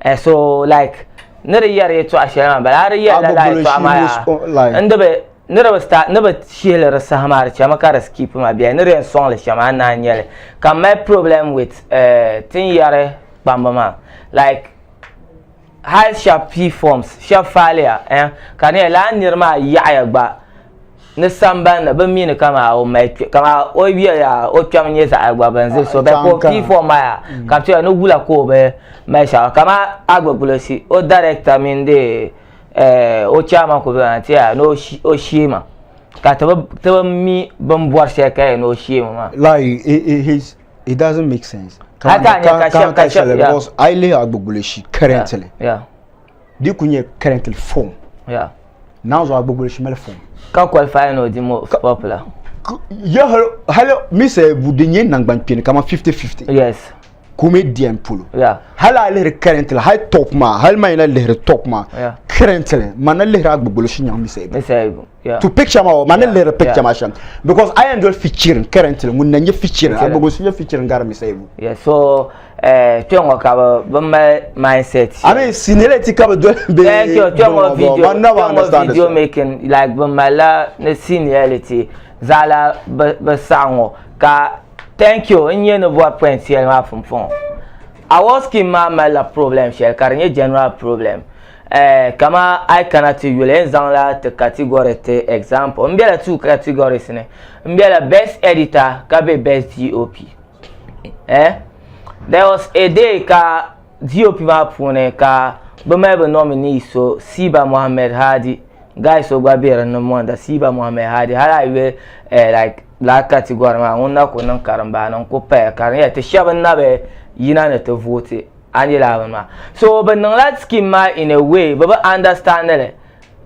[SPEAKER 2] Eh, so like ni di yɛri yɛtɔɣa shɛli maa bala a di yɛli lala yɛtɔɣa maa yaa n di bi ni di bi start ni bi shihili di saha maa di chɛmi ka di skip ma bɛli ni di yɛn sɔŋli shɛm a naan nyɛli ka m mali problem with eh, tin yɛri kpamba maa like hali shɛba pii forms shɛba faaliya eh, ka di nyɛla lala niri maa yaɣaya gba ni sambani ni bi mi ni kamaa o mali kpe kamaa o yɛya o kpɛm nyɛ zaɣa gba bin ziri so bɛ ka o pii form maa yaa ka bi tiya ni wula ka o bi mali shɛŋa kamaa Agboglosi o director mini di eh, o chairman ku bɛ tiya ni o sheema ka ti bi mi bin bɔri shɛli ka yɛ ni o sheemi maa.
[SPEAKER 3] Like it, it, he's, it doesn't make sense.
[SPEAKER 2] I can't ka shɛba ka shɛba yeah.
[SPEAKER 3] Because I live Agbogloshi currently.
[SPEAKER 2] Yeah.
[SPEAKER 3] Di ku nyɛ currently form.
[SPEAKER 2] Yeah.
[SPEAKER 3] Now zo Agbogloshi mali form.
[SPEAKER 2] Ka qualify no di most popular.
[SPEAKER 3] Ya hali mi sɛ bu di nyɛ nangban kpeni kama 50-50.
[SPEAKER 2] Yes.
[SPEAKER 3] Comedian polo.
[SPEAKER 2] Yeah.
[SPEAKER 3] Hali a lihiri currently hali top maa hali ma yina lihiri top maa.
[SPEAKER 2] Yeah.
[SPEAKER 3] Currently ma na lihiri Agbogloshi nyaŋ mi sɛ
[SPEAKER 2] Mi sɛ yeah.
[SPEAKER 3] To picture maa ma na
[SPEAKER 2] Yeah.
[SPEAKER 3] lihiri picture
[SPEAKER 2] Yeah.
[SPEAKER 3] maa shɛm because I am just featuring currently ŋun na nyɛ featuring
[SPEAKER 2] Featuring.
[SPEAKER 3] Agbogloshi nyɛ featuring gari mi sɛ bu.
[SPEAKER 2] Yeah, so eh kpɛ ŋɔ ka bi bi mali mindset.
[SPEAKER 3] I mean seniority ka bi doli bee
[SPEAKER 2] Thank you. Kpɛ ŋɔ video
[SPEAKER 3] man never
[SPEAKER 2] kpɛ ŋɔ
[SPEAKER 3] understand
[SPEAKER 2] video
[SPEAKER 3] this.
[SPEAKER 2] making like bi malila ni seniority zaala bi bi saɣa ŋɔ ka thank you n nyɛ ni bɔri point shɛli maa pumpɔŋɔ. Award scheme maa malila problem shɛli ka di nyɛ general problem. Eh, kama a yi kana ti yuli n zaŋla ti category ti example n bela two categories ni n bela best editor ka be best DOP. Eh, there was a day ka DOP maa puuni ka bɛ mali bɛ nominee so Siba Mohammed Hadi guy so gba be dinni monda Siba Mohammed Hadi hali a yuli eh, like lala category maa ŋun na ku niŋ karimbaani n ku paya ka di nyɛla ti shɛba n na bi yina ni ti vooti a ni laa bini maa so bɛ niŋla scheme maa in a way bɛ bi understand li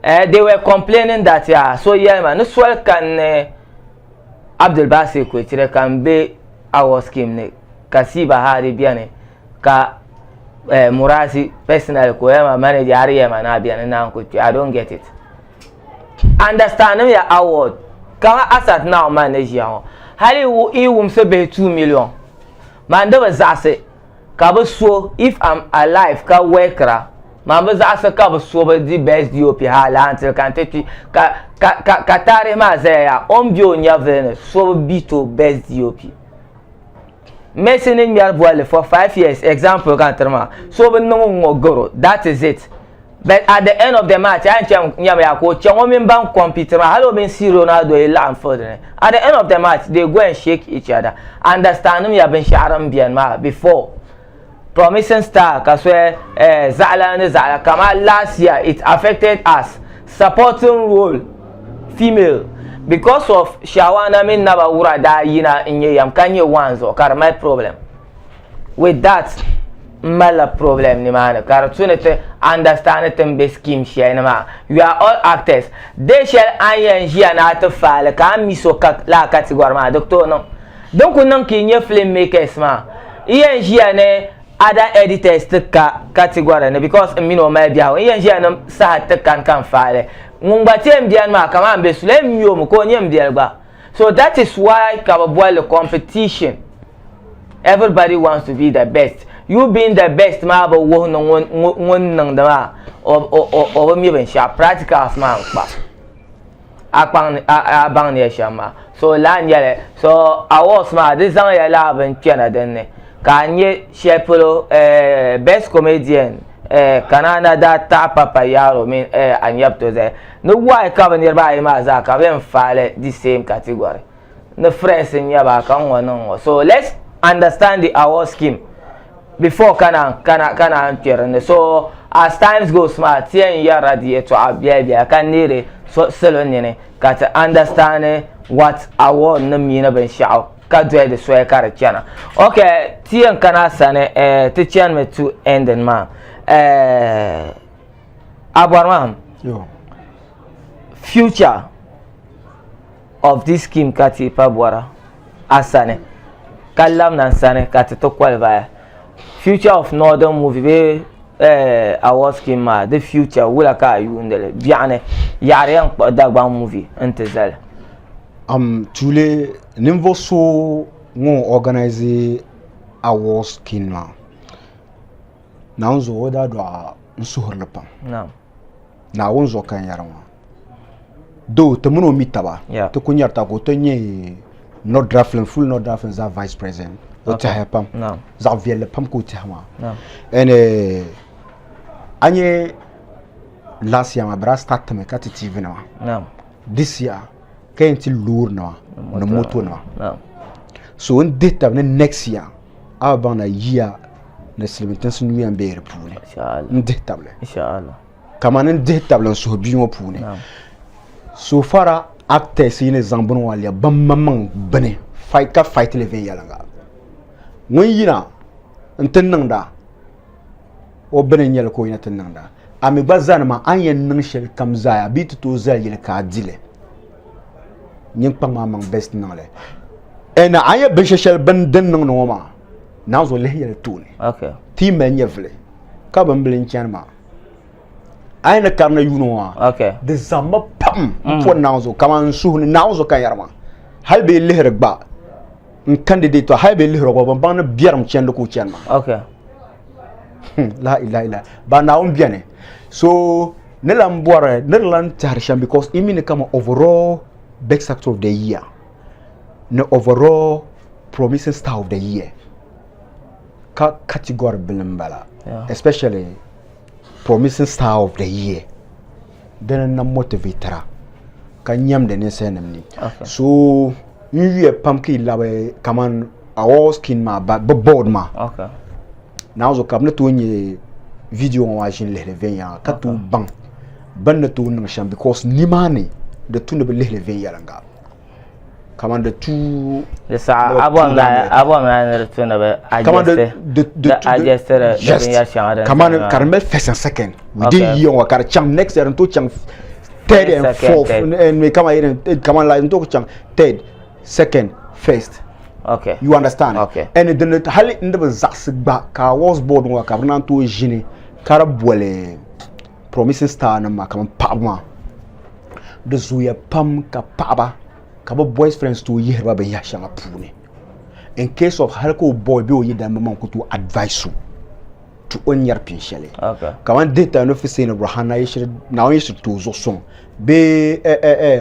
[SPEAKER 2] eh, they were complaining that ya so yɛli ma ni soli kani ni Abdulbasir Kwetire ka n be award scheme ni ka Siba Hadi beni ka eh, Murasi personally ka o yɛli ma manager a di yɛli ma ni a beni naan ku kpe I don't get it. Understand ya award kama Asad now man ni ʒiya ŋɔ hali i wumsi bihi 2 million man di bi zaɣisi ka bi so if I'm alive ka workira man bi zaɣisi ka bi so bi di best DOP hali until ka n ti kpi ka ka ka ka taarihi maa zaya yaa o ni be o nyɛvili ni so bi beat o best DOP. Messi ni ŋmɛri bolli for 5 years example ka n tiri maa so bi niŋ n ŋɔ garo that is it. But at the end of the match, a yɛn chaŋ nyami yaa ka o chaŋ o mini ban compete maa hali o mini C Ronaldo yi laɣim field ni. At the end of the match, they go and shake each other. Understand ya binshɛɣu din beni maa before. Promising star ka so eh, zaɣila ni zaɣila kama last year it affected us. Supporting role female because of Shawana mini Naba Wura daa yina n-nyɛ yam ka nyɛ one zuɣu ka di mali problem. With that, m malila problem nimaani ka di tu ni ti understand ti ni be scheme shɛli ni maa. You are all actors. Day shɛli a ni yɛn ʒiya ni a ti faali ka a mi so ka lala category maa di ku tooi niŋ. Din ku niŋ ka yi nyɛ film makers maa, yi yɛn ʒiya ni Other editors ti ka category ni because n mini o mali biɛhigu n yɛn ʒiya ni saha ti kani ka n faali ŋun gba ti yɛn beni maa kamani bɛ su lee mi o mi ka o nyɛ m biɛli gba so that is why ka bɛ boli li competition everybody wants to be the best you being the best maa bi wuhi ni ŋun niŋdi maa o bi mi binshɛɣu practicals maa n kpa a kpaŋ ni a baŋ ni ya shɛm maa so laa n nyɛli so awards maa di zaŋ ya laa bin kpɛna din ni ka a nyɛ shɛli polo eh, best comedian eh, kanana daa taɣi papa yaaro mini eh, anyabto zali ni why ka bi niriba ayi maa zaa ka bi yɛn faali the same category ni friends n nyɛ ba ka ŋɔ niŋ ŋɔ so let's understand the award scheme before kana kana kana n kpɛ dinni so as times goes maa ti yɛn yɛrila di yɛltɔɣa biɛla biɛla ka neeri salo nini ka ti understand what award nim mini binshaɣu ka doli di soli ka di chana ok ti yɛn kana sani eh, ti chanimi to ending maa eh, a bɔri maa future of this scheme ka ti pa bɔra a sani ka labina n sani ka ti ti qualify future of northern movie bee eh, award scheme maa di future wula ka a yuundi li biɛɣuni yaɣari yɛn kpuɣi Dagbaŋ movie n ti zali.
[SPEAKER 3] Um, tuuli ninvuɣ so ŋun organize award scheme maa Naawuni zuɣu o daa dɔɣi n suhurili pam. Naawuni zuɣu ka n yɛri ŋɔ. Though ti mini o mi taba, ti ku nyari taba ka o ti nyɛ North Draflin, full North Draflin zaa vice president. O tɛhiya pam. Zaɣ viɛlli pam ka o tɛhi maa. And eh, a nyɛ last year maa bɛ daa start timi ka ti TV nima. This year ka yɛn ti loori nima ni moto nima. So n dihi tabi ni next year a bi baŋ na yiya ni silimiintinsi nuu yɛn be di puuni. N dihi tabili. Kamani n dihi tabili n suhu bia ŋɔ puuni so far actors yi ni zaŋ bini ŋɔ lɛbi bin maŋmaŋ bini fight ka fight li viɛnyɛliŋga ŋun yina n ti niŋda o bini n nyɛli ka o yina ti niŋda a mi gba zani maa a ni yɛn niŋ shɛli kam zaa a bi ti tooi zali yili ka a dili nyin kpaŋ maa maŋ best niŋli ɛna a nyɛ binshɛ shɛli bini din niŋdi ŋɔ maa naanzuo lihi yɛli tooni ti yi mali nyɛvili ka bimbili n chani maa a yi ni karina yuuni ŋɔ maa di zaŋmi pam n pɔri Naawuni zuɣu kamani n suhu ni Naawuni zuɣu ka n yɛri maa hali bee lihiri gba n candidate hali bee lihiri gba ban baŋ ni biɛrim chandi ka o chani maa la ilaha illa ba Naawuni bɛni so ni lan bɔri ni di lan tɛhiri shɛm because i mi ni kama overall best actor of the year ni overall promising star of the year ka category bili n bala especially promising star of the year dini n na motivatira ka nyɛmdi ninsalinima ni so n yuya pam ka yi labi kamani award scheme maa bi board maa naanzu ka bi ni tooi nyɛ video ŋɔ maa ʒini lihili viɛnyɛla ka tooi baŋ bini ni tooi niŋ shɛm because nimaani di tu ni bi lihili viɛnyɛlinga kamani di tu
[SPEAKER 2] di saha a bɔŋ a ni di tu ni bi adjustiri di binyɛri shɛŋa din
[SPEAKER 3] kamani ka di mali first and second within year ŋɔ ka di chaŋ next year n tooi chaŋ third and fourth and kama yɛn kama like n tooi chaŋ third second first
[SPEAKER 2] okay
[SPEAKER 3] you understand
[SPEAKER 2] okay
[SPEAKER 3] and din hali n di bi zaɣisi gba ka awards board ŋɔ ka bi naan tooi ʒini ka di boli promising star nim maa kamani paɣaba maa di zooya pam ka paɣaba ka bi boys friends tooi yihiri ba binyɛri shɛŋa puuni in case of hali ka o boy bee o yidana maŋ ku tooi advice o to o ni nyɛri pin shɛli kamani dihitabili ni Fuseni Rahana Naawuni yi shiri ti o zuɣu suŋ bee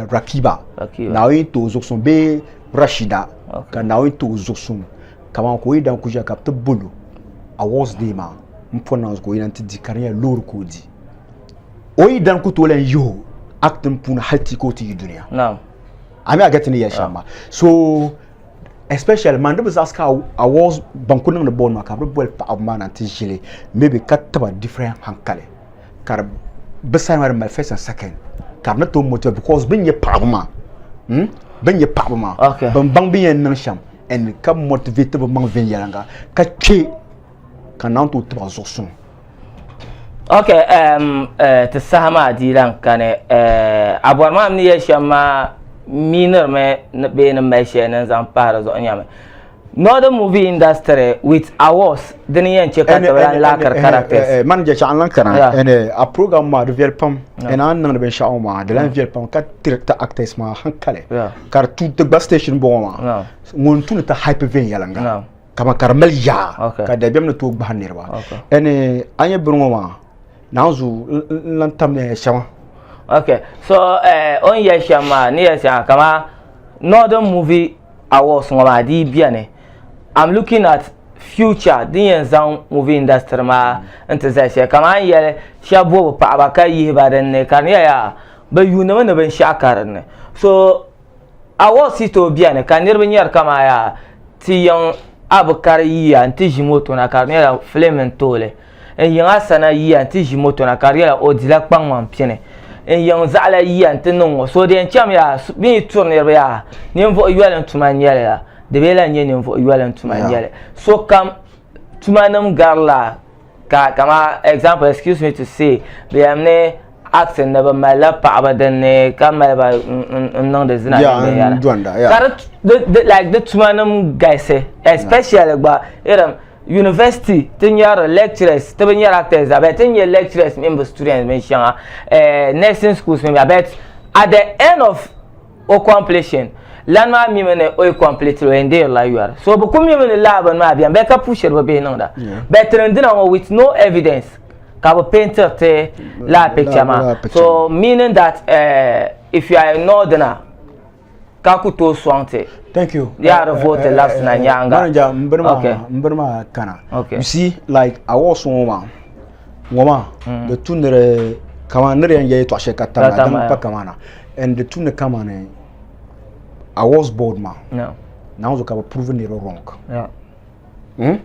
[SPEAKER 3] Rakiba Naawuni yi ti o zuɣu suŋ bee Rashida ka Naawuni ti o zuɣu suŋ kamani ka o yidana ku ʒiya ka bi ti bolo awards day maa n pɔri Naawuni zuɣu ka o yina ti di ka di nyɛla loori ka o di o yidana ku tooi lahi yihi o acting puuni hali ti ka o ti yi dunia a mi a gati ni yɛli shɛm maa so especially man di bi zaɣisi ka awards ban ku niŋdi board maa ka bi boli paɣaba maa na ti ʒili maybe ka tiba different hankali ka di bi sani maa di mali first and second ka di ni tooi motivate because bin nyɛ paɣaba maa bin nyɛ paɣaba maa bin baŋ bin yɛn niŋ shɛm and ka motivate bi maŋ viɛnyɛlinga ka kpɛ ka naan tooi tiba zuɣu suŋ
[SPEAKER 2] Ok, um, uh, ti saha maa dii lan kani uh, a bɔri maa ni yɛli shɛm maa minirimi bee ni mali shɛli ni n zaŋ pahi di zuɣu nyɛmi Northern movie industry with awards dini yɛn chɛ ka ti bi lan laakiri characters.
[SPEAKER 3] Manager chaɣ n lan kana ɛnɛ a program maa di viɛli pam ɛnɛ a ni niŋdi binshɛɣu maa di lan viɛli pam ka tiri ti actors maa hankali ka di tu ti gba station bɔŋɔ maa ŋun tu ni ti hype viɛnyɛliŋga kaman ka di mali yaa ka dabiɛm ni tooi gbahi niriba ɛnɛ a nyɛ bini ŋɔ maa naanzu n lan tam ni shɛŋa.
[SPEAKER 2] Okay so o ni yɛli shɛm maa ni yɛli shɛŋa kaman Northern movie awards ŋɔ maa di yi beni I'm looking at future din yɛn zaŋ movie industry maa n-ti zali shɛli kamani a ni yɛli shɛba bo bɛ paɣaba ka yihi ba din ni ka di nyɛla yaa bɛ yuunimi ni binshɛɣu ka din ni so awards yi tooi beni ka niriba nyari kamani yaa ti yiŋ Abukari yiya nti ʒi moto na ka di nyɛla film n-tooi li N yiŋ Asana yiya nti ʒi moto na ka di nyɛla o dila kpaŋmaŋ pini. N yiŋ Zaɣila yiya nti niŋ ŋɔ. So di yɛn cham yaa, bɛ yi turi niriba yaa, ninvuɣ yoli n-tuma n-nyɛ li la, di bee lan nyɛ ninvuɣ yoli n-tuma n-nyɛ li. Sokam tumanim garila ka kaman example, excuse me to say, bɛ yɛm ni acting ni bɛ malila paɣaba din ni ka mali ba n-niŋdi zina mini binyɛra. Ka di like di tumanim galisi especially gba irin University ti nyɛri lecturers ti bi nyɛri actors zaa but ti ni nyɛ lecturers mini bi students mini shɛŋa eh, nursing schools mini but at the end of o completion lan maa mimi ni o yi complete o yɛn deerila yɔri so bi ku mimi ni laa bini maa bɛni bɛ ka pushiri bi bihi niŋda but tini dina ŋɔ with no evidence ka bi paintir ti laa picture maa so meaning that uh, if you are a northerner ka ku tooi sɔŋ ti.
[SPEAKER 3] Thank you.
[SPEAKER 2] Yaa di vote labisi na nyaaŋa.
[SPEAKER 3] Manager, n bini maa, n bini maa kana.
[SPEAKER 2] Okay.
[SPEAKER 3] You see, like awards ŋɔ maa, ŋɔ maa, mm. di tu ni di kaman ni di yɛn yɛ yɛltɔɣa shɛli ka tam na, din pa kamana. And di tu ni kamani awards board maa.
[SPEAKER 2] Yeah.
[SPEAKER 3] Naawuni zuɣu ka bi prove niriba wrong.
[SPEAKER 2] Yeah.
[SPEAKER 3] Hmm?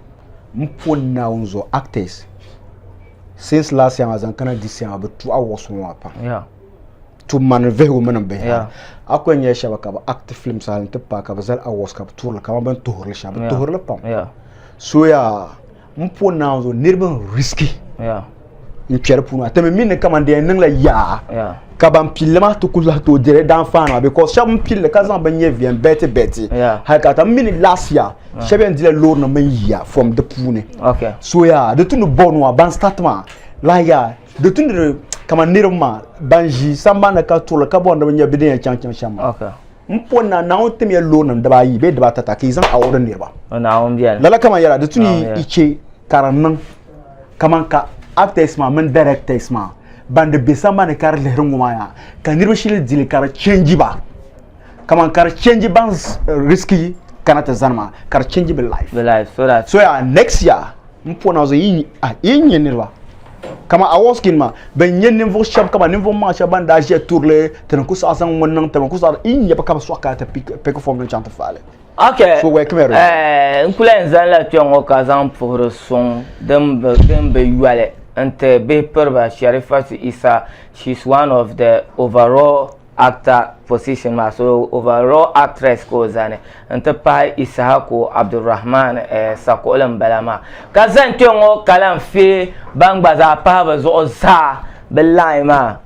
[SPEAKER 3] M po Naawuni zuɣu actors since last year maa zaŋ kana this year maa bi tu awards ŋɔ maa pam.
[SPEAKER 2] Yeah.
[SPEAKER 3] Tum mani vihigu mini n bihi a ku yɛn nyɛla shɛba ka bi act films hali n ti paai ka bi zali awards ka bi turili kamani bini tuhirili shɛm bi tuhirili pam so yaa n po Naawuni zuɣu niriba n risiki n kpɛ di puuni maa ti mi mi ni kamani di yɛn niŋla yaa ka ban pilli maa ti ku lahi tooi diri di anfaani maa because shɛba n pilli ka zaŋ bin nyɛ viɛn bɛti bɛti hali ka ti mi ni last year shɛba yɛn dila loori nim mini yiya from di puuni so yaa di tu ni bɔni maa ban start maa lahi yaa Di tu ni di kamani niriba maa ban ʒi sambani ka turili ka bɔri ni bɛ nya bɛ ni yɛn chaŋ chaŋ shɛm maa. M po na Naawuni tim ya loorinima dibaayi bee dibaata ka yi zaŋ awɔri niriba. Lala kaman yɛla di tu ni yi che ka di niŋ kaman ka actors maa mini directors maa ban di be sambani ka di lihiri ŋɔ maa yaa ka niriba shili dili ka di change ba kaman ka di change ban risky kana ti zani maa ka di change bɛ life. So yaa next year M po na zuɣu yi yi nyɛ niriba kaman Awoski nima bɛn nyɛ ninvuɣ shɛb kaman ninvuɣ maŋ shɛb ban daa ʒiya turili ti ni ku saɣi zaŋ ŋun niŋ ti ni ku saɣi yi nyɛ ba ka bɛ sɔɣi kana ti pick form din chaŋ ti faali.
[SPEAKER 2] Ok,
[SPEAKER 3] So wɛ kmɛri.
[SPEAKER 2] Eh, n kuli yɛn zani la kpɛŋ ŋɔ ka zaŋ puhiri suŋ din bi din bi yoli n-ti bihi piriba Sharifatu Isa, she's one of the overall actor position maa so overall actress ka o zani n ti pahi Isahaku Abdulrahman eh, Sakuɣili n bala maa ka zani kpɛ ŋɔ ka lan fee ban gba zaa pahi bi zuɣu zaa bi line maa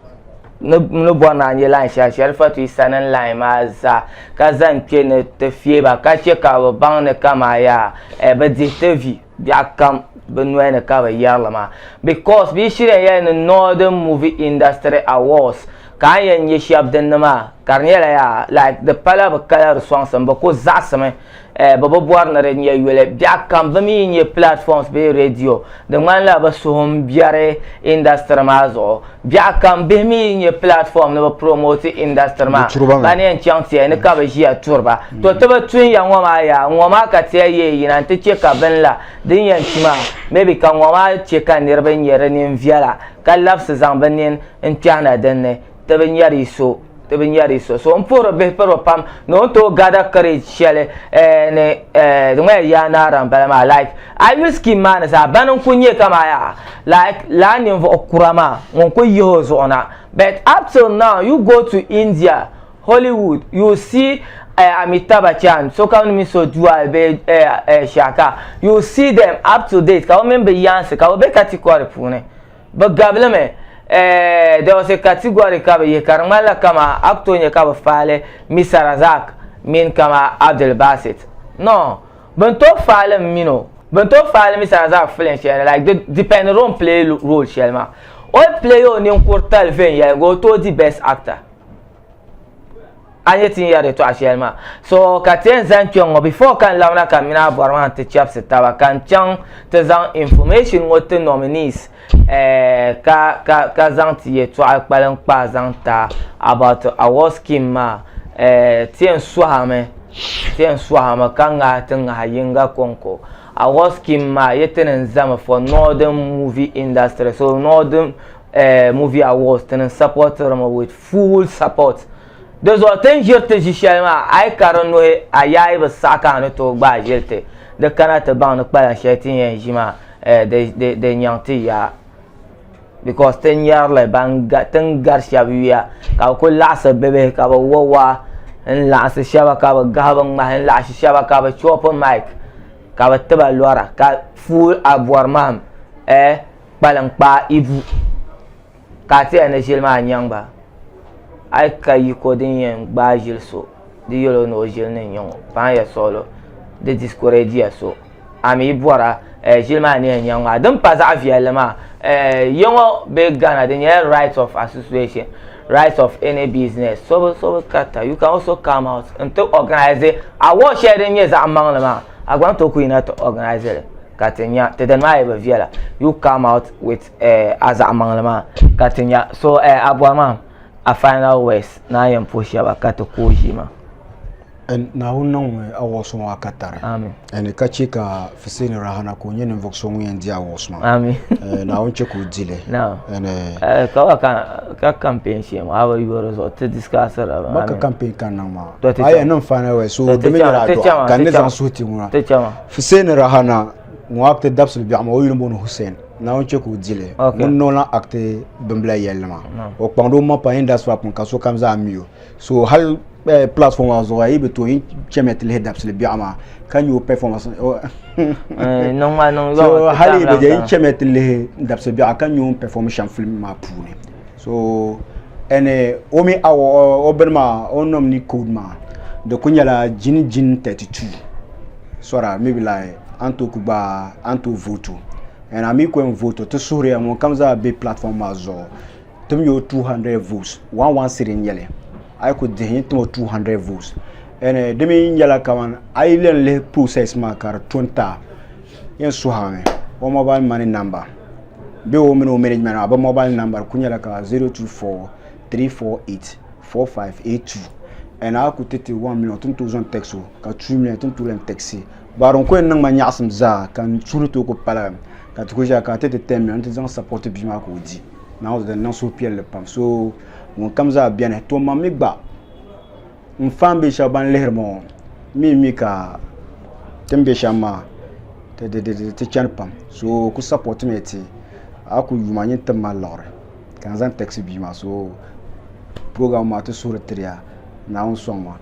[SPEAKER 2] ni ni bɔri ni a nyɛ line shɛli Sharifatu Isa ni line maa zaa ka zani kpɛ ni ti fee ba ka chɛ ka bi baŋ ni kamaa yaa eh, bi dihi ti vi biɛɣu kam bɛ noli ni ka bɛ yɛri li maa because bɛ yi shiri yɛn yɛli ni Northern Movie Industry Awards ka a ni yɛn nyɛ shɛba din ni maa ka di nyɛla yaa like di pala bɛ kala di sɔŋsim bɛ ku zaɣisimi eh, bɛ bi bɔri ni di nyɛ yuli biɛɣu kam bɛ mi yi nyɛ platforms bee radio di ŋmanila bɛ suhu m-biɛri industry maa zuɣu Biɛɣu kam bihi mi yi nyɛ platform ni bi promote industry maa ba ni yɛn chaŋ tiya ni ka bi ʒiya turi ba. To ti bi tun ya ŋɔ maa yaa, ŋɔ maa ka tiya yee yina nti che ka bini la din yɛn kpi maa maybe ka ŋɔ maa che ka niriba nyɛ di nini viɛla ka labisi zaŋ bi nini n kpɛhi na din ni ti bi nyari yi so ti bi nyari yi so. So n puhiri bihi piriba pam ni o ni tooi gather courage shɛli eh, ni eh, di ŋmanila yaa naara m-bala maa like a yuli scheme maa ni zaa bani n-kuli nyɛ kaman yaa like lala ninvuɣ kura maa ŋun kuli yihi o zuɣu na but up till now you go to India Hollywood you see eh, Amitabh Bachchan sokam ni mi so dual bee eh, eh, Shaka you see them up to date ka bɛ mini bɛ yaansi ka bɛ be category puuni Bɛ gabili mi eh, there was a category ka bɛ yihi ka di ŋmanila kama a ku tooi nya ka bɛ faali Misa Razak mini kama Abdul Basit. No. Bɛn tooi faali m mini o. Bɛn tooi faali mi sana zaŋ film shɛli ni like di depend o ni play role shɛli maa. O yi play o ninkuritali viɛnyɛliŋga o tooi di best actor. A nya ti ni yɛri yɛtɔɣa shɛli maa. So ka ti yɛn zani kpɛŋ ŋɔ before ka n labina ka m mini a bɔri maa nti chɛbisi taba ka n chaŋ ti zaŋ information ŋɔ ti nominees eh, ka ka ka zaŋ ti yɛtɔɣa kpalim kpaa zaŋ ta about award scheme maa eh, ti yɛn sɔhimi ti yɛn sɔhimi ka ŋahi ti ŋahi yinga kɔŋko award scheme maa yi ti ni n zami for northern movie industry so northern eh, movie awards ti ni supportirimi with full support di zuɣu ti ni ʒiri ti ʒi shɛli maa a yi ka di nuhi a yaai bi saɣi ka a ni tooi gbaai ʒili ti di kana ti baŋ ni kpalan shɛli ti ni yɛn ʒi maa eh, di nyaŋ ti yaa because ti nyarili ban ti ni gari shɛba yuya ka bi kuli laɣisi bibihi ka bi wa waa n laɣisi shɛba ka bi gahi bi ŋmahi n laɣisi shɛba ka bi chopi mic ka bi tiba lɔra ka full a bɔri maham eh, kpalim kpaa ibu Ka a ti yɛli ni ʒili maa nyaŋ ba, a yi ka yiko din yɛn gbaai ʒili so, di yɛl o ni o ʒili ni n-nyaŋ o, paai ya suɣilo, di discourage ya so. A mi yi bɔra, eh, ʒili maa ni yɛn nyaŋ maa. Din pa zaɣ viɛlli maa, eh, ya ŋɔ bee Ghana, di nyɛla right of association, right of any business. So bi, so bi karita. You can also come out n-ti organize award shɛli din nyɛ zaɣ maŋli maa, a gba ni tooi ku yina ti organize li ka ti nya. Ti dini maa yi bi viɛla, you come out with eh, a zaɣ maŋli maa ka ti nya so eh, a bɔri maa a final words ni a yɛn puhi shɛba ka ti ku ʒii maa.
[SPEAKER 3] Naawuni niŋmi awɔsi ŋɔ a ka tari.
[SPEAKER 2] Amin.
[SPEAKER 3] Ɛni ka chɛ ka Fuseni Rahana ka o nyɛ ninvuɣ so ŋun yɛn di awɔsi maa.
[SPEAKER 2] Amin.
[SPEAKER 3] Naawuni chɛ ka o di li.
[SPEAKER 2] Naam.
[SPEAKER 3] Ɛni.
[SPEAKER 2] Ka wa ka campaign shee maa a bi yuri zuɣu ti discuss ra.
[SPEAKER 3] Ba ka campaign ka niŋ maa. A yɛn niŋ final words so di mi nyɛla adua ka n ni zaŋ suhu ti ŋuna.
[SPEAKER 2] Ti chama.
[SPEAKER 3] Fuseni Rahana ŋun act dabisili biɛɣu maa o yuli m-booni Hussein. Naawuni chɛ ka o di li. Ŋun niŋ lan akti bimbila yɛlli maa. O kpaŋdi o maŋ pam industry maa puuni ka sokam zaa mi o. So hali platform maa zuɣu yi bi tooi yin chamiya ti lihi dabisili biɛɣu maa ka nya o performance. So hali yi bi je yin chamiya ti lihi dabisili biɛɣu ka nya o ni perform shɛm film maa puuni. So ɛni o mi o bini maa o nominee code maa di ku nyɛla jin jin 32. Sorry maybe like an tooi ku gbaai an tooi vote o and a mi ku yɛn vote o ti suhuriya ŋun kam zaa be platform maa zuɣu tim ya o 200 votes one one cedi n nyɛli a yi ku dihi yin tim o 200 votes and di mi nyɛla kaman a yi len lihi process maa ka di to n ti a yɛn suhimi o mobile money number bee o mini o management maa bi mobile number ku nyɛla ka 024 348 4582 and a ku ti ti 1 million ti ni tooi zaŋ text o ka 2 million ti ni tooi lahi text but din ku yɛn niŋ ma nyaɣasim zaa ka n suhu ni tooi ku paligi ka ti ku ʒiya ka ti ti 10 million ti zaŋ support bia maa ka o di Naawuni din niŋ suhupiɛlli pam so ŋun kam zaa biɛni to ma mi gba n fan bɛ shɛba ban lihiri ma ŋɔ mi mi ka ti ni bɛ shɛm maa ti chani pam so ku support mi ti a ku yuma nyin tim ma liɣiri ka n zaŋ text bia maa so program maa ti suhuri tiriya Naawuni sɔŋ ma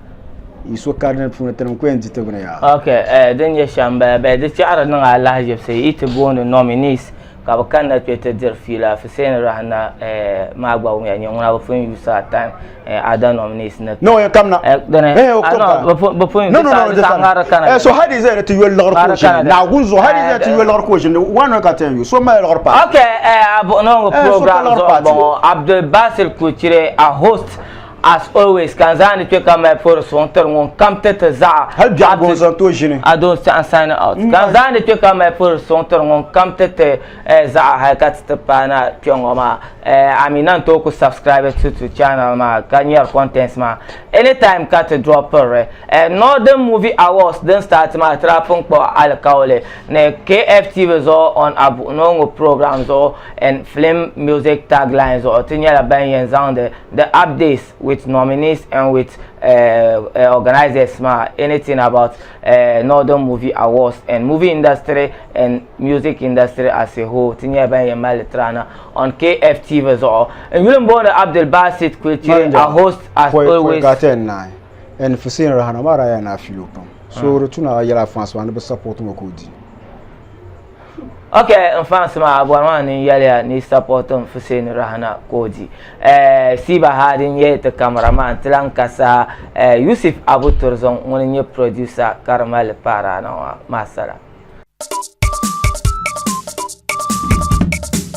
[SPEAKER 3] yi so ka di puuni tinim ku yɛn di ti bini yaa.
[SPEAKER 2] Ok, eh, din nyɛ shɛm bala bɛ di chaɣiri niŋ alahiʒibisi yi ti booni nominees ka bɛ kanna kpe ti diri fiila Fuseni Rahana eh, maa gba wumiya nyɛ ŋuna bɛ pun use a time eh, other nominees ni
[SPEAKER 3] No, yɛn kam na.
[SPEAKER 2] Eh, dini
[SPEAKER 3] Eh, o
[SPEAKER 2] ah,
[SPEAKER 3] kam
[SPEAKER 2] no,
[SPEAKER 3] kana.
[SPEAKER 2] bɛ pun bɛ pun
[SPEAKER 3] No, no, no,
[SPEAKER 2] di saha ŋari kana
[SPEAKER 3] Eh, so hadi zai ti yoli liɣiri
[SPEAKER 2] Ŋari
[SPEAKER 3] ko ʒini.
[SPEAKER 2] kana
[SPEAKER 3] Naawuni zuɣu hadi zai ti
[SPEAKER 2] Eh,
[SPEAKER 3] yoli liɣiri ko ʒini. One ka ti yɛn yo. So mali liɣiri paati.
[SPEAKER 2] Ok, eh, abu no
[SPEAKER 3] Eh, so
[SPEAKER 2] program
[SPEAKER 3] ka liɣiri
[SPEAKER 2] zuɣu
[SPEAKER 3] paati.
[SPEAKER 2] bɔŋɔ Abdul Basir Kuchire a host As always, ka n zaandi kpe ka mali pori suŋ tiri ŋun kam ti ti zaɣa.
[SPEAKER 3] Hali biɛhigu n zaŋ tooi ʒini.
[SPEAKER 2] I don't say I'm signing out. Ka n zaandi kpe ka mali pori suŋ tiri ŋun kam ti ti zaɣa hali ka ti ti paai na kpe ŋɔ maa. A mi na n tooi ku subscribe to to channel maa ka nyari contents maa anytime ka ti dropiri li. Northern Movie Awards din start maa ti daa pun kpuɣi alikauli ni KFTV zuɣu on Abuɣunooŋɔ program zuɣu and film music tagline zuɣu ti nyɛla ban yɛn zaŋdi the updates with nominees and with uh, uh, organizers maa anything about uh, Northern Movie Awards and movie industry and music industry as a whole ti nyɛla ban yɛn mali tirana on KFTV zuɣu n yuli n booni Abdul Basit Kwechiri a host as always
[SPEAKER 3] ka ti naai and Fusein Rahana maa daa yaa na filo pam so di tuna yɛla fans maa ni bi support ŋɔ ka o di.
[SPEAKER 2] Ok n fans maa a bɔri maa ni n yɛliya ni support n Fuseni Rahana ka o di. Eh, Siba Hadi n-nyɛ ti cameraman ti lan ka saha eh, Yusuf Abu Turzong ŋuni n-nyɛ producer ka di mali paari a na ŋɔ. Maasala.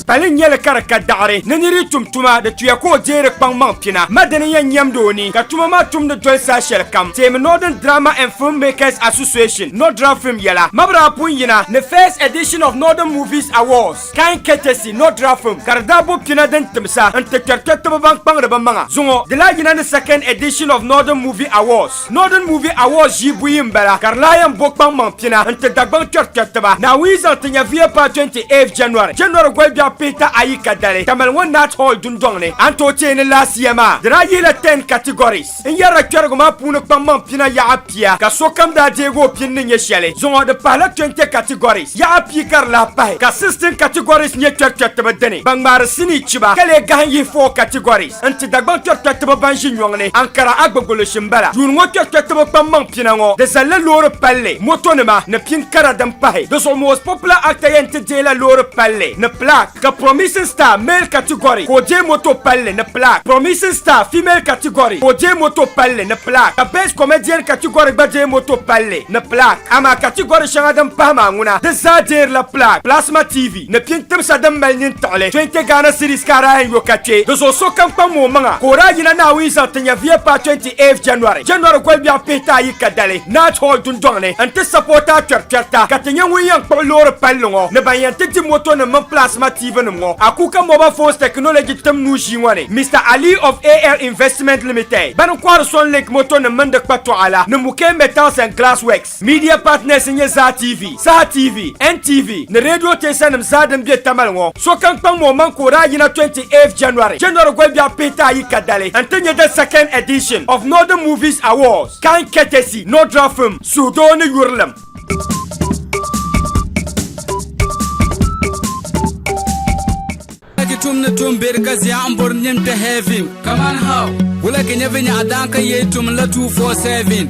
[SPEAKER 4] Pali n nyɛli ka di ka daɣiri ni nir yi tum tuma di tuya ka o deeri kpaŋmaŋ pina. Ma dini yɛn nyɛmdi o ni ka tuma maa tumdi doli saha shɛli kam. Teemi Northern Drama and Film Makers Association, Nordra Film yɛla. Ma bi daa pun yina ni first edition of Northern Movies Awards, Kind Courtesy Nordra Film ka di daa bo pina din timsa n-ti kpɛrikpɛritiba ban kpaŋdi bɛ maŋa. Zuŋɔ di lahi yina ni second edition of Northern Movie Awards. Northern Movie Awards ʒii buyi m-bala ka di lahi yɛn bo kpaŋmaŋ pina n-ti Dagbaŋ kpɛrikpɛritiba. Naawuni yi zaŋ ti nyɛviya paai 28th January, January goli biɛɣu pihita ayi ka dali, Tamale ŋɔ Nat Hall dundɔŋ ni. A ni tooi teei ni laasiya maa di daa yihila 10 categories n-yɛrila kpɛrigu maa puuni kpaŋmaŋ pina yaɣa pia ka sokam daa deegi o pini ni nyɛ shɛli. Zuŋɔ di pahila 20 categories yaɣa pia ka di lahi pahi ka 16 categories nyɛ kpɛrikpɛritiba dini ban ŋmaari sinii chiba ka lee gahim yihi 4 categories. N-ti Dagbaŋ kpɛrikpɛritiba ban ʒi nyɔŋ ni Ankara Agbogoloshi m-bala. Yuuni ŋɔ kpɛrikpɛritiba kpaŋmaŋ pina ŋɔ di zalila loori palli, motonima ni pin kara din pahi. Di zuɣu Most Popular Actor yɛn ti deei la loori palli ni plaque, ka Promising Star Male Category ka o deei moto palli ni plaque, Promising Star Female Category ka o deei moto palli ni plaque, ka Best Comedian Category gba deei moto palli ni plaque. Amaa category shɛŋa din pahi maa ŋuna di zaa deerila plaque, Plasma TV. Ni pin timsa din mali nintiɣili 20 Ghana cedis ka a daa yɛn yo ka kpe. Di zuɣu sokam kpaŋmi o maŋa ka o daa yina Naawuni zaŋ ti nyɛviya paai 28th January, January goli biɛɣu pihita ayi ka dali, Nat Hall dundɔŋ ni n-ti sapota kpɛrikpɛrita ka ti nyɛ ŋun yɛn kpuɣi loori palli ŋɔ ni ban yɛn ti di moto nim mini plasma TV nim ŋɔ. Akuka Mobile Phones Technology tim nuu ʒii ŋɔ ni, Mister Ali of AL Investment Limited, bani kɔhiri Sunlink moto nim mini di kpatuɣa la ni Mukey Metals and Glass Works. Media partners n-nyɛ Zaa TV, Saha TV, NTV ni radio teesa nim zaa din be Tamale ŋɔ. Sokam kpaŋmi o maŋ ka o daa yina 28th January, January goli biɛɣu pihita ayi ka dali n-ti nyɛ the second edition of Northern Movies Awards, Kind Courtesy, Nordra Film, Suhudoo ni Yurilim.
[SPEAKER 1] Ki tum ni tum beri ka zia n bori nim kpɛ heaven. Kaman how? Wula ki nyɛ vinyɛɣu daan ka yee tum la 247.